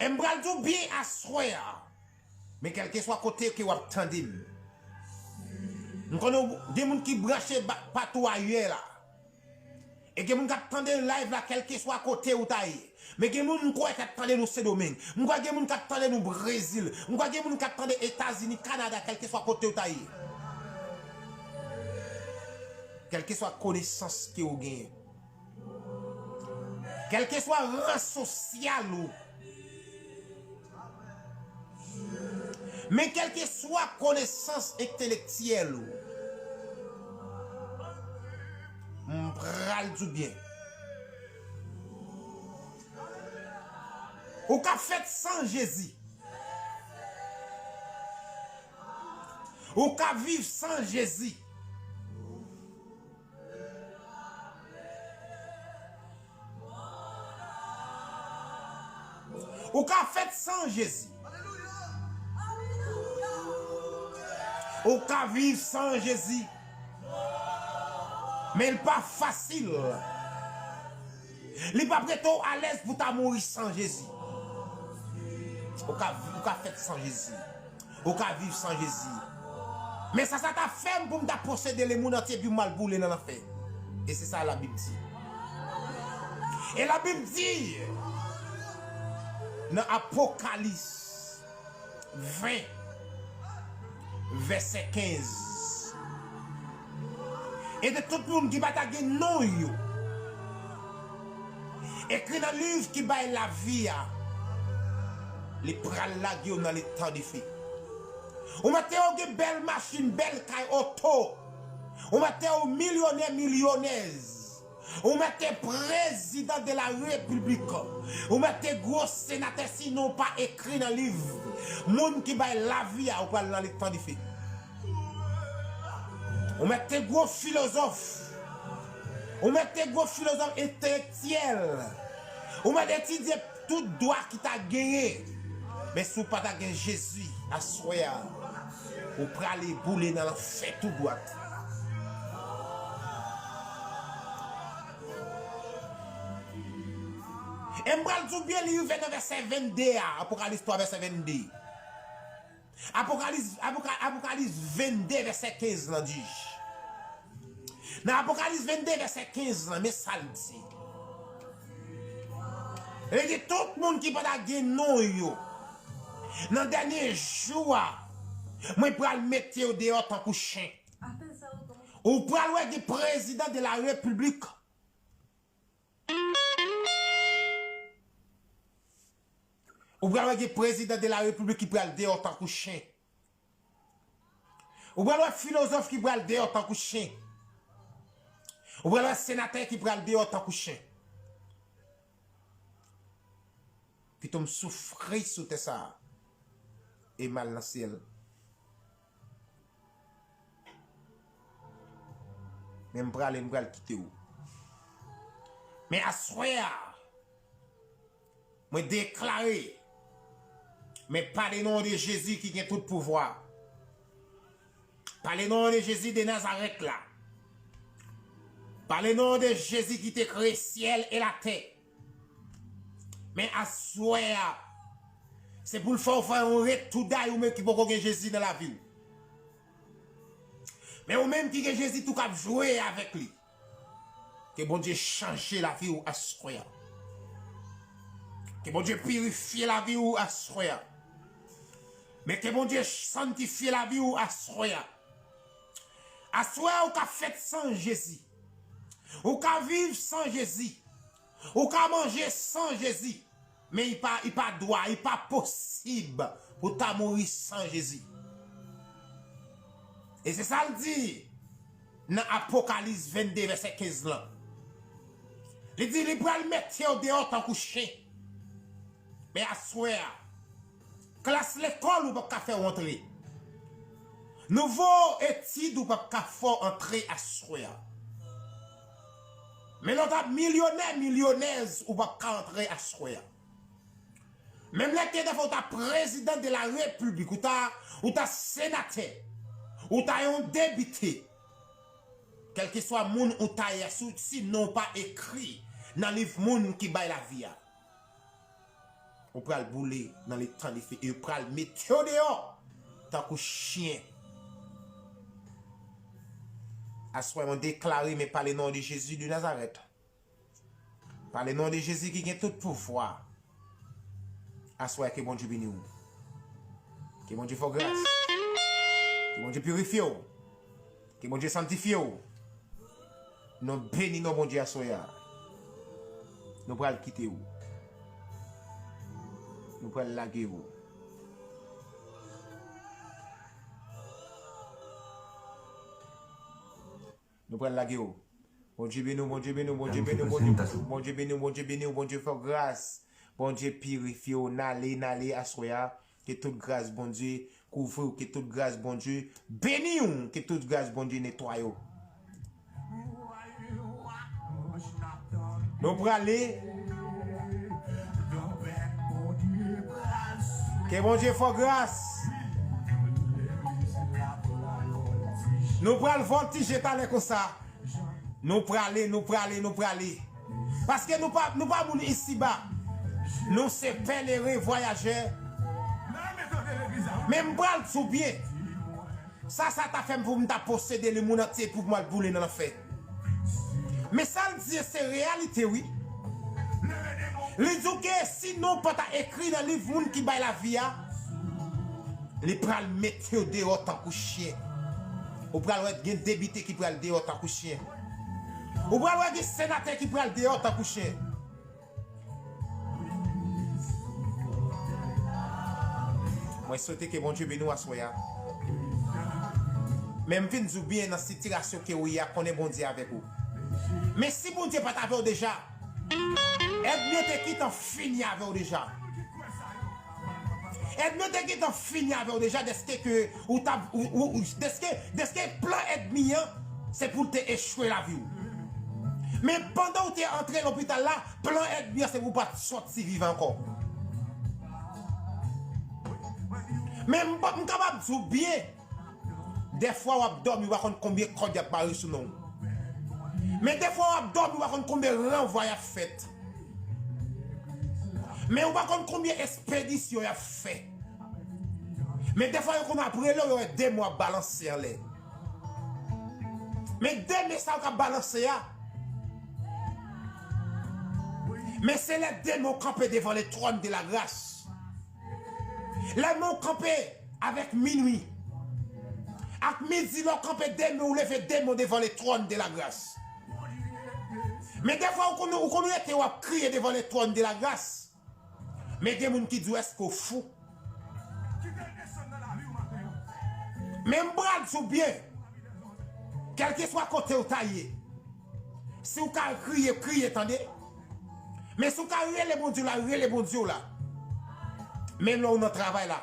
E m pral di w byen aswè a. Men kèlkeswa kote ke w ap tande m. M konnen gen moun ki branche ba- patou ayè la. E gen moun k ap tande live la, kèlkeswa kote ou ta ye. Men gen moun m kwè k ap tande nou Sendomeng. M kwè gen moun k ap tande nou Brezil. M kwè gen moun k ap tande Etazini, Kanada, kèlkeswa kote ou ta ye. Kèlkeswa konesans ke ou genyen. Kèlkeswa ran sosyal ou. Men kèlkeswa konesans entelektyèl ou, m pral di w byen. Ou ka fèt san Jezi. Ou ka viv san Jezi. Ou ka fèt san Jezi. Ou ka viv san Jezi. Men l pa fasil. Li p ap rete w alèz pou w ta mouri san Jezi. Ou ka, ou ka fèt san Jezi. Ou ka viv san Jezi. Men sa, sa ta fè m pou m ta posede lemonn antye epi m al boule nan lanfè. E se sa Labib di. E Labib di nan Apokalis ven, vèsè kenz. E de tout moun ki pa ta gen non yo ekri nan liv ki bay lavi a, li pral lage yo nan letan dife. Ou mete yo gen bèl machin, bèl kay, oto. Ou mete yo milyonè, milyonèz. Ou mete prezidan de la repiblik. Ou mete gwo senatè, si non w pa ekri nan liv moun ki bay lavi a, ou pral nan letan dife. Ou mete gwo filozòf. Ou mete gwo filozòf entelektyèl. Ou mete etidye tout dwa ki ta genyen. Men si w pa ta gen Jezi aswè a, ou prale boule nan lanfè tou dwat. E m pral di w byen, li rive nan vèsè vennde a, Apokalis twa, vèsè vennde. Apokalis, Apoka- Apokalis vennde, vèsè kenz lan di. Nan Apokalis vennde, vèsè kenz lan, men sa l di. Li di, tout moun ki pa ta gen non yo, nan dènye jou a, mwen pral mete yo deyò tankou chen. Ou pral wè gen prezidan de la repiblik. Ou pral wè gen prezidan de la repiblik ki pral deyò tankou chen. Ou pral wè filozòf ki pral deyò tankou chen. Ou pral wè senatè ki pral deyò tankou chen. Pito m soufri sou tè sa a e m al nan syèl. Men m prale, m pral kite w. Men aswè a, mwen deklare, men pa le non de Jezi ki gen tout pouvwa, pa le non de Jezi de Nazarèt la, pa le non de Jezi ki te kreye syèl e latè, men aswè a, se pou l fè w fè yon retou day ou menm ki poko gen Jezi nan lavi w. Men ou menm ki gen Jezi tou k ap jwe avèk li. Ke Bondye chanje lavi w aswè a. Ke Bondye pirifye lavi w aswè a. Men ke Bondye santifye lavi w aswè a. Aswè a ou ka fèt san Jezi. Ou ka viv san Jezi. Ou ka manje san Jezi. Men li pa, li pa dwa, li pa posib pou ta mouri san Jezi. E se sa l di nan Apokalis vennde vèsè kenz lan. Li di li pral mete w deyò tankou chen. Men aswè a, klas lekòl ou p ap ka fè w antre. Nouvo etid ou p ap ka fè w antre aswè a. Men lè w t ap milyonè, milyonèz ou p ap ka antre aswè a. Menm lè ke dèfwa ou ta prezidan de la repiblik, ou ta, ou ta senatè, ou ta yon depite. Kèlkeswa moun ou ta ye a, si, si non w pa ekri nan liv moun ki bay lavi a, ou pral boule nan letan dife e yo pral mete w deyò tankou chen. Aswè mwen deklare, men pa le non de Jezi de Nazarèt. Pa le non de Jezi ki gen tout pouvwa. Aswè ke Bondye beni w. Ke Bondye fè w gras. Ke Bondye pirifye w. Ke Bondye santifye w. Nou beni non Bondye aswè a. Nou pral kite w. Nou pral lage w. Nou pral lage w. Bondye beni w, Bondye beni w, Bondye beni w, Bondye beni w, Bondye beni w, Bondye fè w gras. Bondye pirifye w, n ale, n ale aswè a. Ke tout gras Bondye kouvri w, ke tout gras Bondye beni w, ke tout gras Bondye netwaye w. Nou prale. Ke Bondye fè w gras. Nou pral vòltije talè konsa. Nou prale, nou prale, nou prale. Paske nou pa, nou pa moun isiba. Nou se pèleren, vwayajè. Men m pral di w byen. Sa, sa ta fè m pou m ta posede lemonn antye pou m al boule nan lanfè. Men sa l di se reyalite, wi. Li di w ke si non w pa ta ekri nan liv moun ki bay lavi a, li pral mete w deyò tankou chen. Ou pral wè gen depite ki pral deyò tankou chen. Ou pral wè gen senatè ki pral deyò tankou chen. Mwen swete ke Bondye beni w aswè a. Men m vin di w byen nan sitiyasyon ke w ye a, konnen Bondye avèk ou. Men si Bondye pa t avè w deja, ènmi yo te gentan fini avè w deja. Ènmi yo te gentan fini avè w deja dèske ke ou t ap, ou, ou, ou, dèske, dèske plan ènmi an, se pou l te echwe lavi w. Men pandan w te antre lopital la, plan ènmi an se pou w pa t sòti vivan ankò. Men m, m kapab di w byen, dèfwa w ap dòmi, w pa konn konbyen kòd y ap mare sou non w. Men dèfwa w ap dòmi, w pa konn konbyen ranvwa y ap fèt. Men w pa konn konbyen espedisyon y ap fè. Men dèfwa yo konn ap rele w, yo wè de men w ap balanse anlè. Men de men sa yo k ap balanse a, men se lè de men w kanpe devan le tròn de la gras. Lè men w kanpe avèk minwi, ak midi lè w kanpe de men w leve de men w devan le tròn de la gras. Men dèfwa ou konn, ou konn rete w ap kriye devan le tròn de la gras. Men gen moun ki di w èske w fou. Men m pral di w byen, kèlkeswa kote w ta ye, si w ka kriye, kriye tande. Men si w ka rele Bondye w la, rele Bondye w la. Menm lè w nan travay la,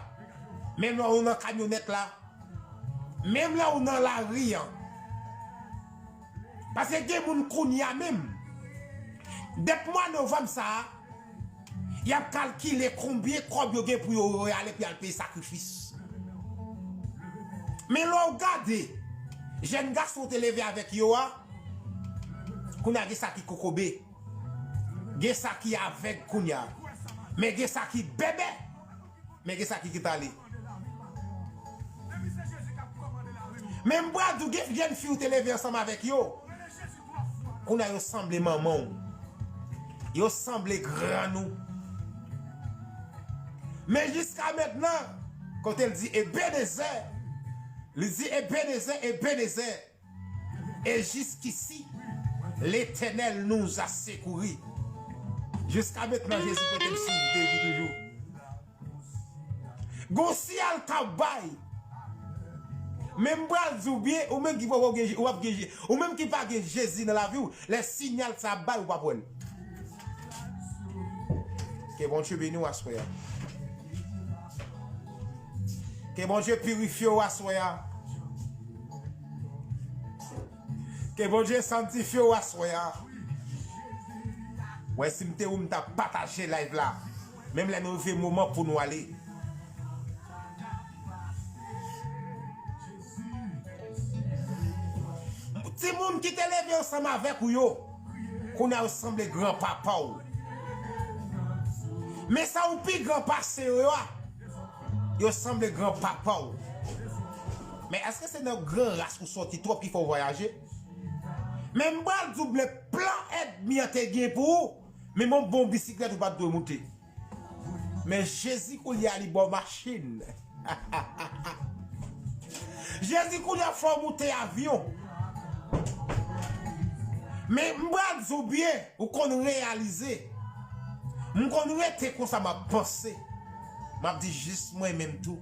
menm lè w nan kamyonèt la, menm lè w nan lari an, Paske gen moun kounye a menm, dèt mwa novanm sa a, y ap kalkile konbyen kòb yo gen pou yo, yo ale pou y al peye sakrifis. Men lè w gade jèn gason w te leve avèk yo a, kounye a gen sa ki kokobe, gen sa ki avèg kounye a, men gen sa ki bèbè. Men gen sa ki kit ale. Men m pral di w, gen jèn fi w te leve ansanm avèk yo, kounye a yo sanble manman w. Yo sanble grann ou. Men jiska mentnan, kote l di Ebenezè, li di Ebenezè, Ebenezè. Et jusqu'ici, l'Éternel nous a secourus. Jiska mentnan, Jezi pote m souf de vi toujou. Gon siyal k ap bay. Men m pral di w byen, ou menm ki poko gen, ou ap gen, ou menm ki pa gen Jezi nan lavi w, lè siyal sa ap bay, ou p ap wè l. Ke Bondye beni w aswè a. Ke Bondye pirifye w aswè a. Ke Bondye sanntifye w aswè a. Wè, si m te ou, m t ap pataje live la. Menm lè nou rive moman pou nou ale. Timoun ki te leve ansanm avèk ou yo, kounye a yo sanble granpapa w. Men sa ou pi gran pase yo a, yo sanble granpapa w. Men èske se nan gran ras ou sòti twòp ki fè w vwayaje? Men m pral di w byen, plan ènmi an te gen pou ou, menm yon bon bisiklèt ou pa t dwe moute. Men Jezi kounye a li ba w machin. Jezi kounye a fè w moute avyon. Men m pral di w byen, ou konn reyalize. M konn rete konsa m ap panse. M ap di jis mwen menm tou.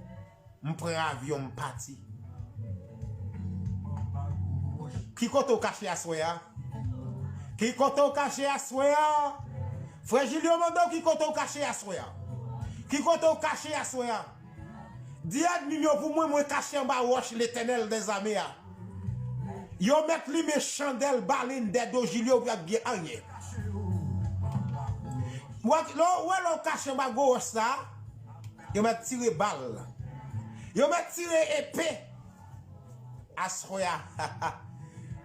M pran avyon, m pati. Ki kote w kache aswè a? Ki kote w kache aswè a? Frè Julio mande w ki kote w kache aswè a? Ki kote w kache aswè a? Di ènmi m yo pou mwen, mwen kache anba wòch Letènèl dèzame a. Yo mèt limen chandèl balin dèyè do Julio pou y ap gen anyen. Wè, lè w, wè lè w kache anba gwo wòch sa a, yo mèt tire bal. Yo mèt tire epe. Aswè a.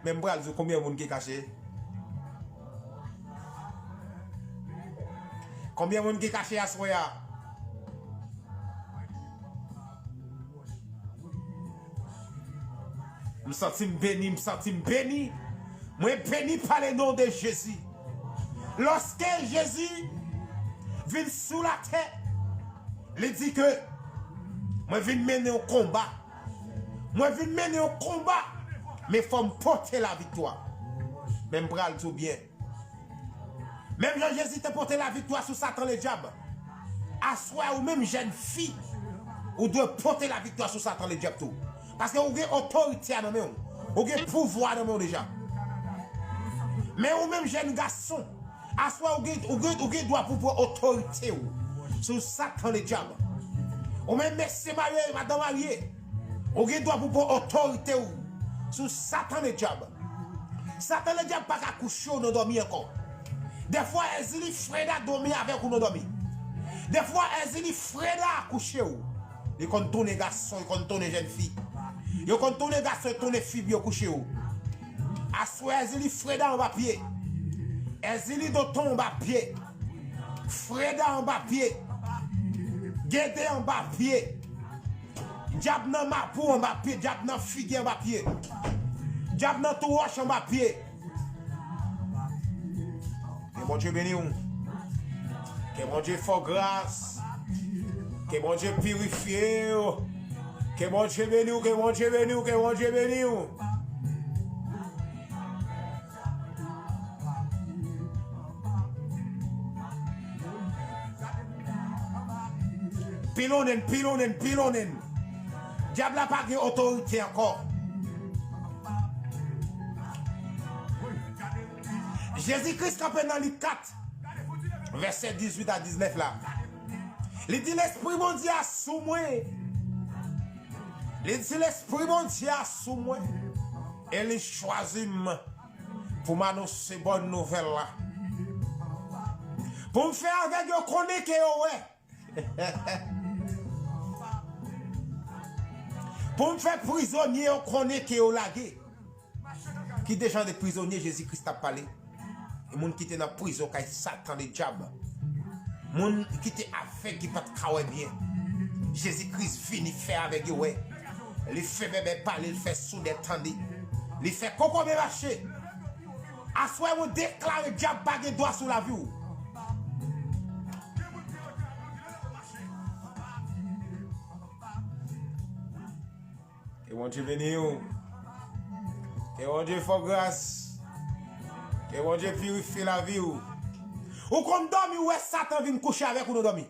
Men m pral di w konbyen moun ki kache. Konbyen moun ki kache aswè a? M santi m beni, m santi m beni. Mwen beni pa le non de Jezi. Lòske Jezi vin sou latè, li di ke mwen vin mennen yon konba. Mwen vin mennen yon konba, men fò m pote laviktwa. Men m pral di w byen. Menm jan Jezi te pote laviktwa sou Satan Ledyab, aswè a ou menm jèn fi, ou dwe pote laviktwa sou Satan Ledyab tou. Paske ou gen otorite a nan men w. Ou gen pouvwa a nan men w deja. Men ou menm jèn gason, aswè a ou gen, ou gen, ou gen dwa pou pran otorite w sou Satan Ledyab. Ou menm mesye marye, madanm marye, ou gen dwa pou pran otorite w sou Satan Ledyab. Satan Ledyab pa ka kouche w nan dòmi ankò. Dèfwa Èzili Freda dòmi avèk ou nan dòmi. Dèfwa Èzili Freda kouche w. Li konn tounen gason, li konn tounen jèn fi. Yo konn tounen gason, yo tounen fi pou yo kouche w. Aswè Èzili Freda anba pye. Èzili Doton anba pye. Freda anba pye. Gede anba pye. Dyab nan mapou anba pye, dyab nan figi anba pye. Dyab nan tou wòch anba pye. Ke Bondye beni w. Ke Bondye fè w gras. Ke Bondye pirifye w. Ke Bondye beni w, ke Bondye beni w, ke Bondye beni w. Pilonnen, pilonnen, pilonnen. Dyab la pa gen otorite ankò. Jezi Kris kanpe nan Lik kat, vèsè dizuit a diznèf la. Li di, Lespri Bondye a sou mwen. Li di, Lespri Bondye a sou mwen. E li chwazi m. Pou m anonse bòn nouvèl la. Pou m fè avèg yo konnen ke yo wè. Pou m fè prizonye yo konnen ke yo lage. Ki de jan de prizonye Jezi Kris t ap pale? Moun ki te nan prizon kay Satan Ledyab. Moun ki te avèg, ki pa t ka wè byen. Jezi Kris vini fè avèg yo wè. Li fè bèbè pale, li fè soudè tande. Li fè kokobe mache. Aswè mwen deklare dyab pa gen dwa sou lavi w. Ke Bondye beni w. Ke Bondye fè w gras. Ke Bondye pirifye lavi w. Ou konn dòmi, ou wè Satan vin kouche avèk ou nan dòmi.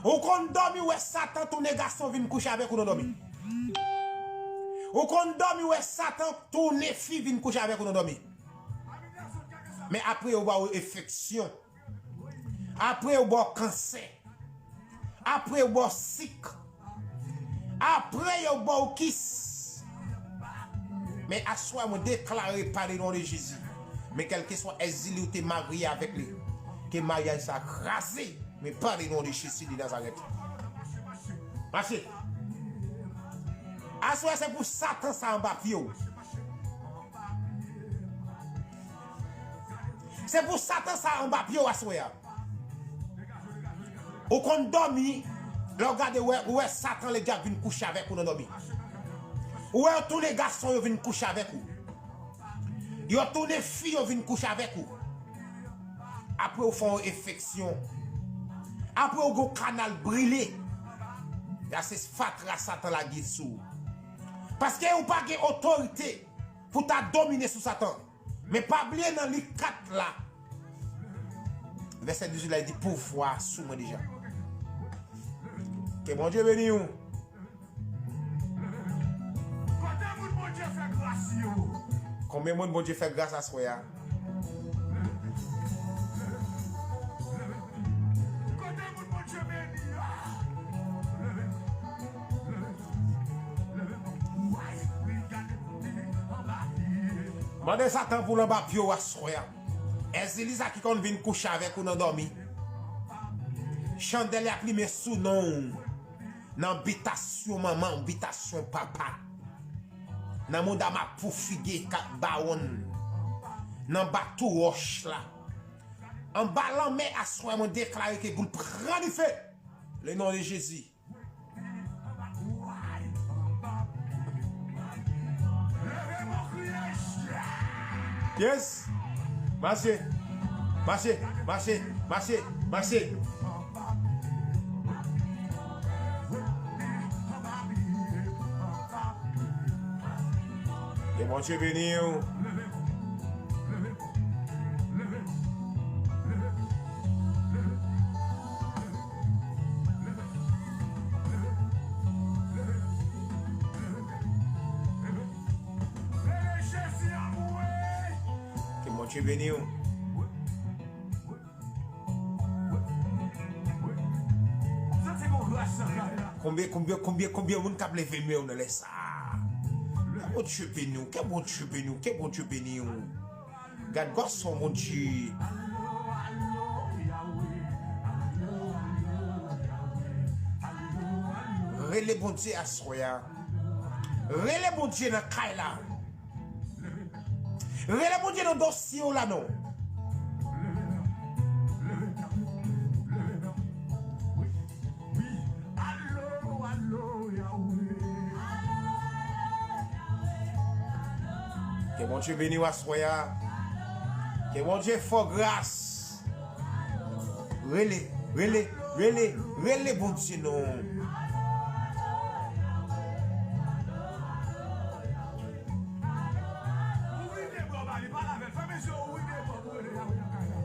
Ou konn dòmi, ou wè Satan tounen gason vin kouche avèk ou nan dòmi. Ou konn dòmi, ou wè Satan tounen fi vin kouche avèk ou nan dòmi. Men apre yo ba w enfeksyon. Apre yo ba w kansè. Apre yo ba w sik. Apre yo ba w kis. Men aswè mwen deklare pa le non de Jezi. Men kèlkeswa èzili ou te marye avèk li, ke maryaj sa kraze. Men pa le non de Jezi de Nazarèt. Mache. Aswè se pou Satan sa anba pye w. Se pou Satan sa anba pye w aswè a. Ou konn dòmi, lè w gade, ou wè, ou wè Satan Ledyab vin kouche avèk ou nan dòmi. Ou wè yo tounen gason yo vin kouche avèk ou. Yo tounen fi yo vin kouche avèk ou. Apre ou fè yon enfeksyon. Apre ou gon kanal brile. Ya se fatra Satan lage sou ou. Paske ou pa gen otorite pou ta domine sou Satan. Men pa bliye nan Lik kat la, vèsè dizuit la, li di pouvwa sou mwen deja. Ke Bondye beni w. Kote moun Bondye fè gras yo? Konbyen moun Bondye fè gras aswè a? Kote moun Bondye beni yo? Mande Satan pou l anba pye w aswè a. Èzili sa ki konn vin kouche avèk ou nan dòmi. Chandèl y ap limen sou non w. Nan bitasyon manman, bitasyon papa. Nan mouda mapou figi kat bawonn. Nan bato wòch la. Anba lanmè aswè mwen deklare ke goul pran dife. Le non de Jezi. Yes. Mache. Mache, mache, mache, mache. Ke Bondye beni w. Ke Bondye beni w. Konbyen, konbyen, konbyen, konbyen moun k ap leve men yo nan lè sa a? Ke Bondye beni w, ke Bondye beni w, ke Bondye beni w. Gad gason Bondye. Rele Bondye aswè a. Rele Bondye nan kay la. Rele Bondye nan dosye w la non. Ke Bondye beni w aswè a. Ke Bondye fè w gras. Rele, rele, rele, rele Bondye non. Ouvri de bò ba li, pale avè l. Fèmen je w, ouvri de bò pou rele Yahweh nan kay la.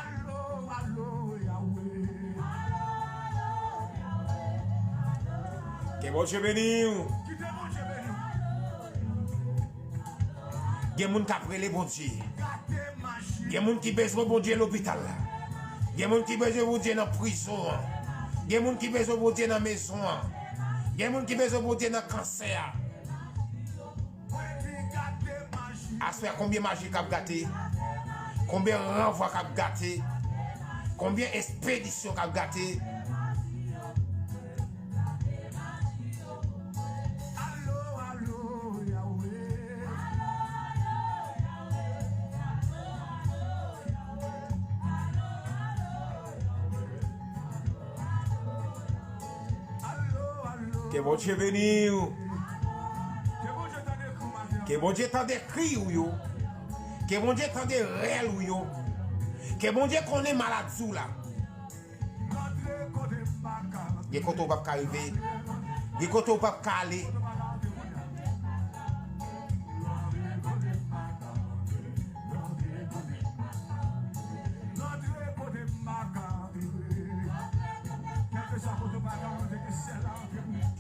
Alo, alo, Yahweh. Ke Bondye beni w. Kite Bondye beni w. Gen moun k ap rele Bondye. Gen moun ki bezwen Bondye lopital la. Gen moun ki bezwen Bondye nan prizon an. Gen moun ki bezwen Bondye nan mezon an. Gen moun ki bezwen Bondye nan kansè a. Aswè a, konbyen maji k ap gate? Konbyen ranvwa k ap gate? Konbyen espedisyon k ap gate? Ke Bondye beni w. Ke Bondye tande kri w yo. Ke Bondye tande rèl ou yo. Ke Bondye konnen maladi w la. Gen kote w p ap ka rive. Gen kote w p ap ka ale.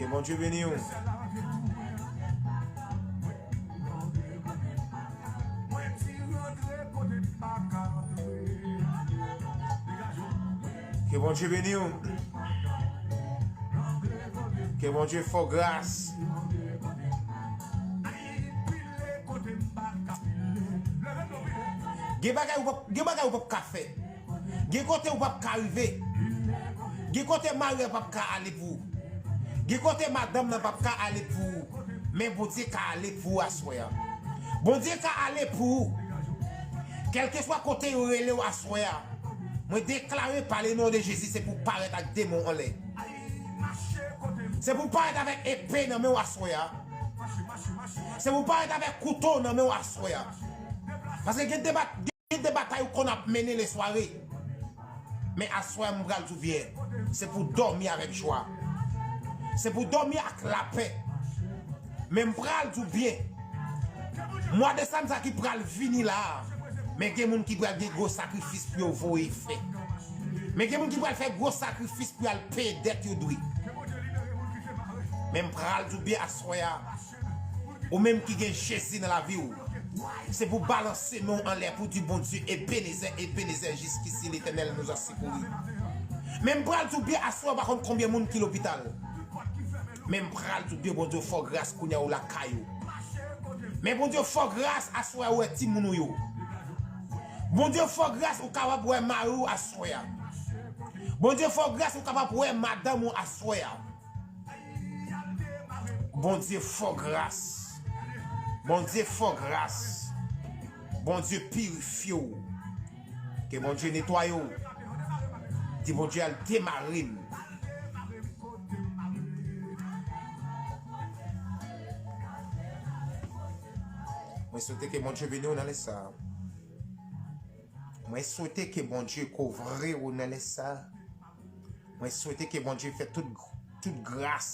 Ke Bondye beni w. Ke Bondye beni w. Ke Bondye fè w gras. Gen bagay ou p ap, gen bagay ou p ap ka fè. Gen kote ou p ap ka rive. Gen kote mari an p ap ka ale pou ou. Gen kote madanm nan p ap ka ale pou ou. Men Bondye ka ale pou ou aswè a. Bondye ka ale pou ou. Kèlkeswa kote yo rele w aswè a, mwen deklare pa le non de Jezi, se pou w parèt ak de men w anlè. Se pou w parèt avèk epe nan men w aswè a. Se pou w parèt avèk kouto nan men w aswè a. Paske gen de bat-, gen de batay ou konn ap mennen lèsware. Men aswè a, m pral di w byen, se pou w dòmi avèk jwa. Se pou w dòmi ak lapè. Men m pral di w byen, mwa desanm sa ki pral vini la a, men gen moun ki pral gen gwo sakrifis pou yo voye fè. Men gen moun ki pral fè gwo sakrifis pou y al peye dèt yo dwe. Men m pral di w byen aswè a, ou menm ki gen Jezi nan lavi w, se pou w balanse men w anlè pou w di Bondye, Ebenezè, Ebenezè, jiskisi Letènèl nous a secourus. Men m pral di w byen aswè a, ou pa konn konbyen moun ki lopital. Men m pral di w byen, Bondye fè w gras kounye a ou lakay ou. Men Bondye fè w gras aswè a, ou wè timoun ou yo. Bondye fè w gras ou kapab wè mari w aswè a. Bondye fè w gras ou kapab wè madanm ou aswè a. Bondye fè w gras. Bondye fè w gras. Bondye pirifye w. Ke Bondye netwaye w. Di Bondye al demare m. Mwen swete ke Bondye beni w nan lè sa a. Mwen swete ke Bondye kouvri w nan lè sa a. Mwen swete ke Bondye fè tout, tout gras,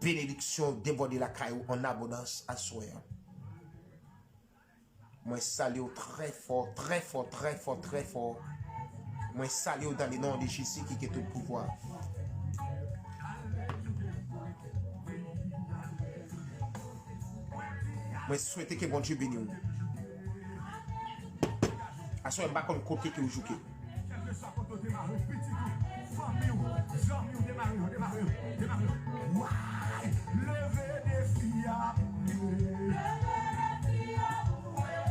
benediksyon debòde lakay ou an abondans aswè a. Mwen salye w trè fò, trè fò, trè fò, trè fò. Mwen salye w dans le nom de Jésus ki gen tout pouvwa. Mwen swete ke Bondye beni w. Aswè m pa konn kote ke w jouke. Kèlkeswa kote w te mare, pitit ou, fanmi w, zanmi w, demare yo, demare yo, demare yo. Way! Leve defi a pou mwen. Leve defi a pou mwen.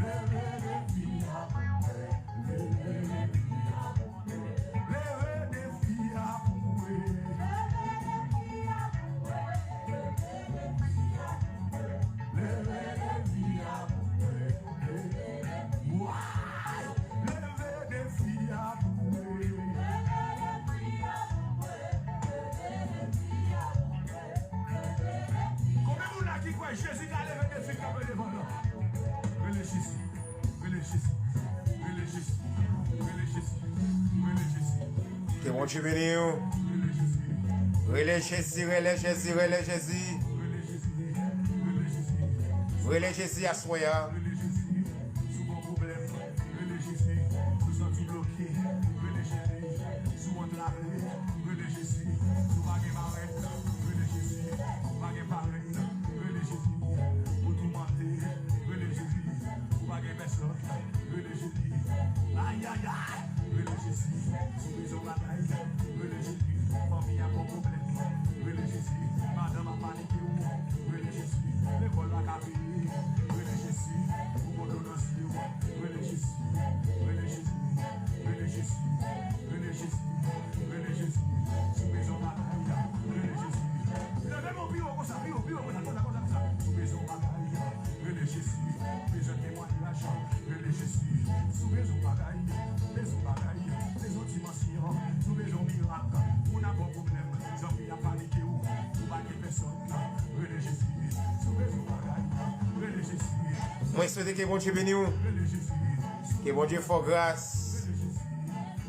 Leve defi a pou mwen. Leve defi a pou mwen. Leve defi a pou mwen. Leve defi a pou mwen. Leve defi a pou mwen. Leve defi a pou mwen. Konbyen moun la ki kwè Jezi ka leve defi k kanpe devan l lan? Rele Jezi. Rele Jezi. Rele Jezi. Rele Jezi. Rele Jezi. Ke Bondye beni w. Rele Jezi. Rele Jezi, rele Jezi, rele Jezi. Rele Jezi. Rele Jezi. Rele Jezi aswè a. Rele Jezi. Si w gen pwoblèm, rele Jezi. Si w santi bloke, rele Jezi. Si w antrave, rele Jezi. Si w pa gen marèt, rele Jezi. Si w pa gen parenn, rele Jezi. Ou toumante, rele Jezi. Ou pa gen pèsòn, rele Jezi. Ayayay, rele Jezi. Si w bezwen batay, rele Jezi. Fanmi a gon pwoblèm, rele Jezi. Madanm ap panike w, rele Jezi. Mwen swete ke Bondye beni w. Ke Bondye fè w gras.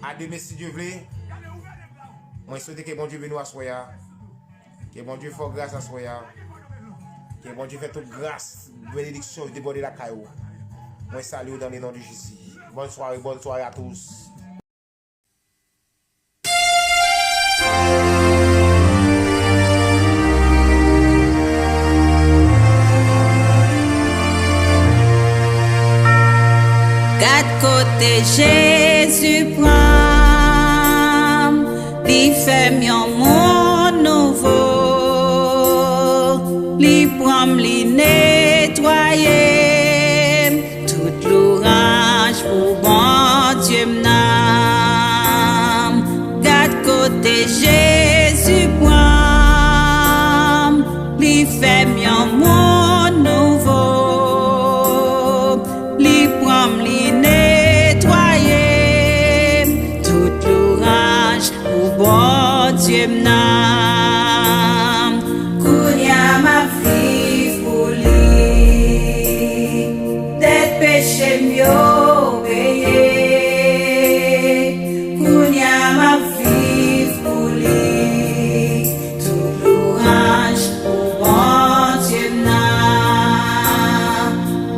A demen, si Dye vle. Mwen swete ke Bondye beni w aswè a. Ke Bondye fè w gras aswè a. Ke Bondye fè tout gras, benediksyon debòde lakay ou. Mwen salye w dans le nom de Jésus. Bonne soirée, bonne soirée à tous. Gad kote Jezi pran m, li fè m yon moun nouvo, li pran m, li netwaye m. Tout louranj pou Bondye m nan. Gad kote Jezi pran m, li fè m yon moun nouvo. Li pran m, li netwaye m. Tout louranj pou Bondye m nan. Kounye a m ap viv pou li. Dèt peche m yo peye. Kounye a m ap viv pou li. Tout louranj pou Bondye m nan.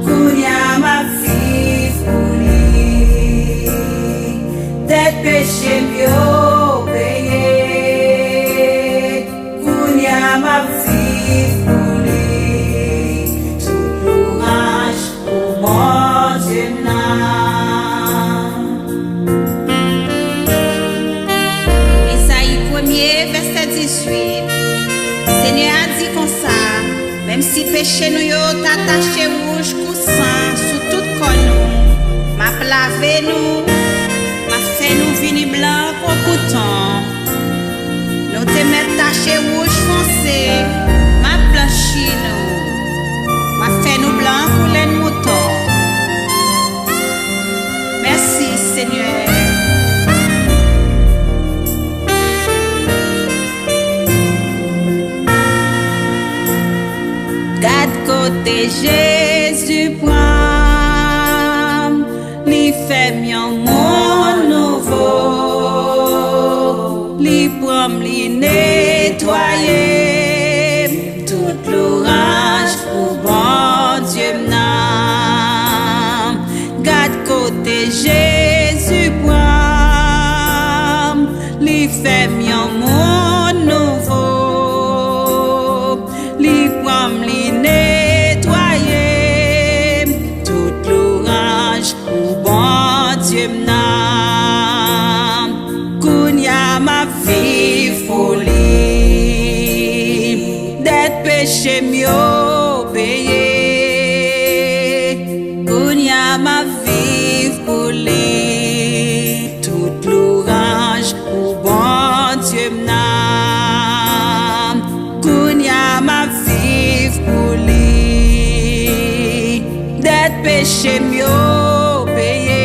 Kounye a m ap viv pou li. Dèt peche m yo peye. Kounye a m ap viv pou li. Tout louranj pou Bondye m nan. Ezayi premye, vèsè dizuit. Senyè a di konsa, menm si peche nou yo ta tache wouj kou san sou tout kò nou, m ap lave nou, m ap fè nou vini blan kou kouton. Nou te mèt tache wouj fonse, m ap blanchi nou. M ap fè nou blan kou lenn mouton. Mèsi, Senyè. Gad kote Jezi pran m, li fè m yon moun nouvo. Li pran m, li netwaye m. Tout louranj pou Bondye m nan. Gad kote Jezi pran m, li fè m yon moun nouvo. Li pran m, li netwaye m. Tout louranj pou Bondye m nan. Kounye a m ap viv pou li. Dèt peche m yo peye. Kounye a m ap viv pou li. Tout louranj pou Bondye m nan. Kounye a m ap viv pou li. Dèt peche m yo peye.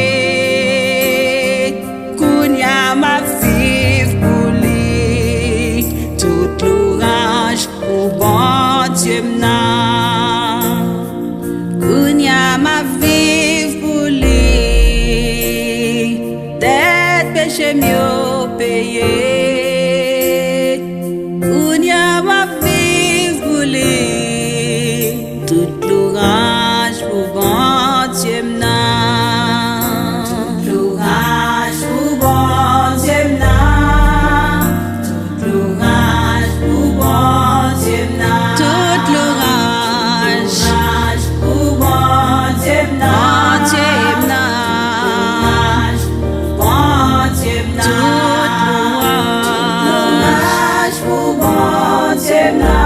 Kounye a m ap viv pou li. Tout louranj pou Bondye m nan. Kounye a m ap viv pou li. Dèt peche m yo peye. Kounye a m ap viv pou li. Tout louranj pou Bondye m nan. Tout louranj pou Bondye m nan. Tout louranj pou Bondye m nan. Tout louranj. Louranj pou Bondye m nan. Bondye m nan. Louranj pou Bondye m nan. Tout louranj. Tout louranj pou Bondye m nan.